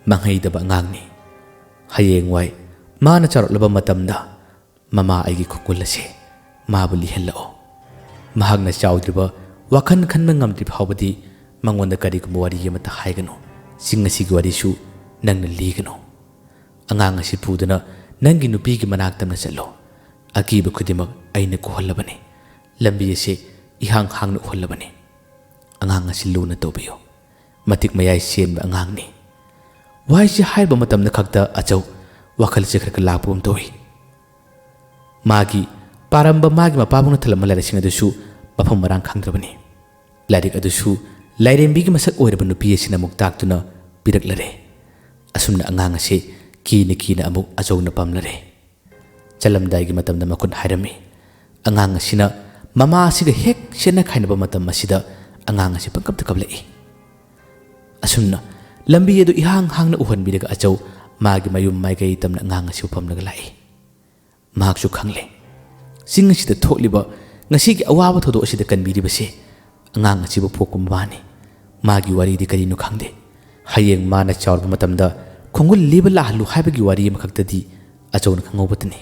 ꯃꯥꯡꯍꯩꯗꯕ ꯑꯉꯥꯡꯅꯤ꯫ ꯍꯌꯦꯡꯋꯥꯏ ꯃꯥꯅ ꯆꯥꯎꯔꯛꯂꯕ ꯃꯇꯝꯗ ꯃꯃꯥ ꯑꯩꯒꯤ ꯈꯣꯡꯒꯨꯜ ꯑꯁꯦ ꯃꯥꯕꯨ ꯂꯤꯍꯜꯂꯛꯑꯣ꯫ ꯃꯍꯥꯛꯅ ꯆꯥꯎꯗ꯭ꯔꯤꯕ, ꯋꯥꯈꯜ ꯈꯟꯕ ꯉꯝꯗ꯭ꯔꯤ ꯐꯥꯎꯕꯗꯤ ꯃꯉꯣꯟꯗ ꯀꯔꯤꯒꯨꯝꯕ ꯋꯥꯔꯤ ꯑꯃꯠꯇ ꯍꯥꯏꯒꯅꯨ꯫ ꯆꯤꯡ ꯑꯁꯤꯒꯤ ꯋꯥꯔꯤꯁꯨ ꯅꯪꯅ ꯂꯤꯒꯅꯨ꯫ ꯑꯉꯥꯡ ꯑꯁꯤ ꯄꯨꯗꯨꯅ ꯅꯪꯒꯤ ꯅꯨꯄꯤꯒꯤ ꯃꯅꯥꯛ ꯇꯝꯅ ꯆꯠꯂꯣ꯫ ꯑꯀꯤꯕ ꯈꯨꯗꯤꯡꯃꯛ ꯑꯩꯅ ꯀꯣꯛꯍꯜꯂꯕꯅꯤ꯫ ꯂꯝꯕꯤ ꯑꯁꯤ ꯏꯍꯥꯡ ꯍꯥꯡꯅ ꯎꯍꯜꯂꯕꯅꯤ꯫ ꯑꯉꯥꯡ ꯑꯁꯤ ꯂꯨꯅ ꯇꯧꯕꯤꯌꯨ꯫ ꯃꯇꯤꯛ ꯃꯌꯥꯏ ꯆꯦꯟꯕ ꯑꯉꯥꯡꯅꯤ"꯫ ꯋꯥꯍꯩꯁꯤ ꯍꯥꯏꯕ ꯃꯇꯝꯗ ꯈꯛꯇ ꯑꯆꯧ ꯋꯥꯈꯜꯁꯦ ꯈꯔ ꯈꯔ ꯂꯥꯛꯄꯒꯨꯝ ꯇꯧꯏ꯫ ꯃꯥꯒꯤ ꯄꯥꯔꯝꯕ ꯃꯥꯒꯤ ꯃꯄꯥꯕꯨꯡꯅ ꯊꯝꯂꯝꯕ ꯂꯥꯏꯔꯤꯛꯁꯤꯡ ꯑꯗꯨꯁꯨ ꯃꯐꯝ ꯃꯔꯥꯡ ꯈꯪꯗ꯭ꯔꯕꯅꯤ꯫ ꯂꯥꯏꯔꯤꯛ ꯑꯗꯨꯁꯨ ꯂꯥꯏꯔꯦꯝꯕꯤꯒꯤ ꯃꯁꯛ ꯑꯣꯏꯔꯕ ꯅꯨꯄꯤ ꯑꯁꯤꯅ ꯑꯃꯨꯛ ꯇꯥꯛꯇꯨꯅ ꯄꯤꯔꯛꯂꯔꯦ꯫ ꯑꯁꯨꯝꯅ ꯑꯉꯥꯡ ꯑꯁꯤ ꯀꯤꯅ ꯀꯤꯅ ꯑꯃꯨꯛ ꯑꯆꯧꯅ ꯄꯝꯂꯔꯦ꯫ ꯆꯠꯂꯝꯗꯥꯏꯒꯤ ꯃꯇꯝꯗ ꯃꯈꯨꯠ ꯍꯥꯏꯔꯝꯃꯤ꯫ ꯑꯉꯥꯡ ꯑꯁꯤꯅ ꯃꯃꯥ ꯑꯁꯤꯒ ꯍꯦꯛ ꯁꯦꯠꯅ ꯈꯥꯏꯅꯕ ꯃꯇꯝ ꯑꯁꯤꯗ ꯑꯉꯥꯡ ꯑꯁꯤ ꯄꯪꯀꯞꯇ ꯀꯞꯂꯛꯏ꯫ ꯑꯁꯨꯝꯅ ꯂꯝꯕꯤ ꯑꯗꯨ ꯏꯍꯥꯡ ꯍꯥꯡꯅ ꯎꯍꯟꯕꯤꯔꯒ ꯑꯆꯧ ꯃꯥꯒꯤ ꯃꯌꯨꯝ ꯃꯥꯏꯀꯩ ꯇꯝꯅ ꯑꯉꯥꯡ ꯑꯁꯤꯕꯨ ꯄꯝꯂꯒ ꯂꯥꯛꯏ꯫ ꯃꯍꯥꯛꯁꯨ ꯈꯪꯂꯦ, ꯆꯤꯡ ꯑꯁꯤꯗ ꯊꯣꯛꯂꯤꯕ ꯉꯁꯤꯒꯤ ꯑꯋꯥꯕ ꯊꯧꯗꯣꯛ ꯑꯁꯤꯗ ꯀꯟꯕꯤꯔꯤꯕꯁꯦ ꯑꯉꯥꯡ ꯑꯁꯤꯕꯨ ꯄꯣꯛꯄ ꯃꯃꯥꯅꯤ꯫ ꯃꯥꯒꯤ ꯋꯥꯔꯤꯗꯤ ꯀꯔꯤꯅꯣ ꯈꯪꯗꯦ꯫ ꯍꯌꯦꯡ ꯃꯥꯅ ꯆꯥꯎꯔꯕ ꯃꯇꯝꯗ ꯈꯣꯡꯒꯨꯜ ꯂꯤꯕ ꯂꯥꯛꯍꯜꯂꯨ ꯍꯥꯏꯕꯒꯤ ꯋꯥꯔꯤ ꯑꯃꯈꯛꯇꯗꯤ ꯑꯆꯧꯅ ꯈꯪꯍꯧꯕꯇꯅꯤ꯫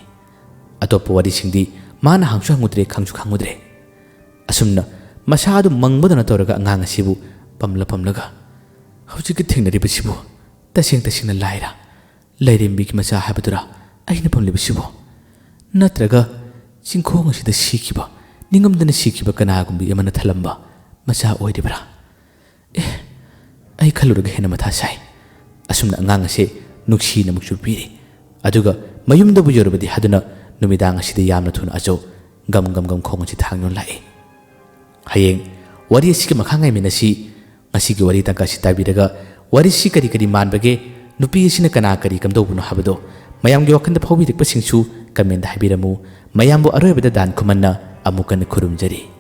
ꯑꯇꯣꯞꯄ ꯋꯥꯔꯤꯁꯤꯡꯗꯤ ꯃꯥꯅ ꯍꯪꯁꯨ ꯍꯪꯉꯨꯗ꯭ꯔꯦ, ꯈꯪꯁꯨ ꯈꯪꯉꯨꯗ꯭ꯔꯦ꯫ ꯑꯁꯨꯝꯅ ꯃꯁꯥ ꯑꯗꯨ ꯃꯪꯕꯗꯧꯅ ꯇꯧꯔꯒ ꯑꯉꯥꯡ ꯑꯁꯤꯕꯨ ꯄꯝꯂ ꯄꯝꯂꯒ, "ꯍꯧꯖꯤꯛꯀꯤ ꯊꯦꯡꯅꯔꯤꯕꯁꯤꯕꯨ ꯇꯁꯦꯡ ꯇꯁꯦꯡꯅ ꯂꯥꯏꯔꯥ? ꯂꯥꯏꯔꯦꯝꯕꯤꯒꯤ ꯃꯆꯥ ꯍꯥꯏꯕꯗꯨꯔꯥ ꯑꯩꯅ ꯄꯝꯂꯤꯕꯁꯤꯕꯨ? ꯅꯠꯇ꯭ꯔꯒ ꯆꯤꯡꯈꯣꯡ ꯑꯁꯤꯗ ꯁꯤꯈꯤꯕ, ꯅꯤꯡꯉꯝꯗꯅ ꯁꯤꯈꯤꯕ ꯀꯅꯥꯒꯨꯝꯕꯤ ꯑꯃꯅ ꯊꯜꯂꯝꯕ ꯃꯆꯥ ꯑꯣꯏꯔꯤꯕ꯭ꯔꯥ? ꯑꯦ, ꯑꯩ ꯈꯜꯂꯨꯔꯒ ꯍꯦꯟꯅ ꯃꯊꯥ ꯁꯥꯏ꯫" ꯑꯁꯨꯝꯅ ꯑꯉꯥꯡ ꯑꯁꯦ ꯅꯨꯡꯁꯤꯅ ꯑꯃꯨꯛꯁꯨ ꯄꯤꯔꯤ꯫ ꯑꯗꯨꯒ ꯃꯌꯨꯝꯗꯕꯨ ꯌꯧꯔꯕꯗꯤ ꯍꯥꯏꯗꯨꯅ ꯅꯨꯃꯤꯗꯥꯡ ꯑꯁꯤꯗ ꯌꯥꯝꯅ ꯊꯨꯅ ꯑꯆꯧ ꯒꯝ ꯒꯝ ꯒꯝ ꯈꯣꯡ ꯑꯁꯤ ꯊꯥꯡꯗꯨꯅ ꯂꯥꯛꯏ꯫ ꯍꯌꯦꯡ ꯋꯥꯔꯤ ꯑꯁꯤꯒꯤ ꯃꯈꯥ ꯉꯥꯏꯃꯤꯟꯅꯁꯤ꯫ ꯉꯁꯤꯒꯤ ꯋꯥꯔꯤ ꯇꯪꯀꯥꯏ ꯑꯁꯤ ꯇꯥꯕꯤꯔꯒ ꯋꯥꯔꯤꯁꯤ ꯀꯔꯤ ꯀꯔꯤ ꯃꯥꯟꯕꯒꯦ, ꯅꯨꯄꯤ ꯑꯁꯤꯅ ꯀꯅꯥ ꯀꯔꯤ ꯀꯝꯗꯧꯕꯅꯣ ꯍꯥꯏꯕꯗꯣ ꯃꯌꯥꯝꯒꯤ ꯋꯥꯈꯜꯗ ꯐꯥꯎꯕꯤꯔꯛꯄꯁꯤꯡꯁꯨ comment ꯍꯥꯏꯕꯤꯔꯝꯃꯨ꯫ ꯃꯌꯥꯝꯕꯨ ꯑꯔꯣꯏꯕꯗ ꯗꯥꯟ ꯈꯨꯃꯟꯅ ꯑꯃꯨꯛ ꯍꯟꯅ ꯈꯨꯔꯨꯝꯖꯔꯤ꯫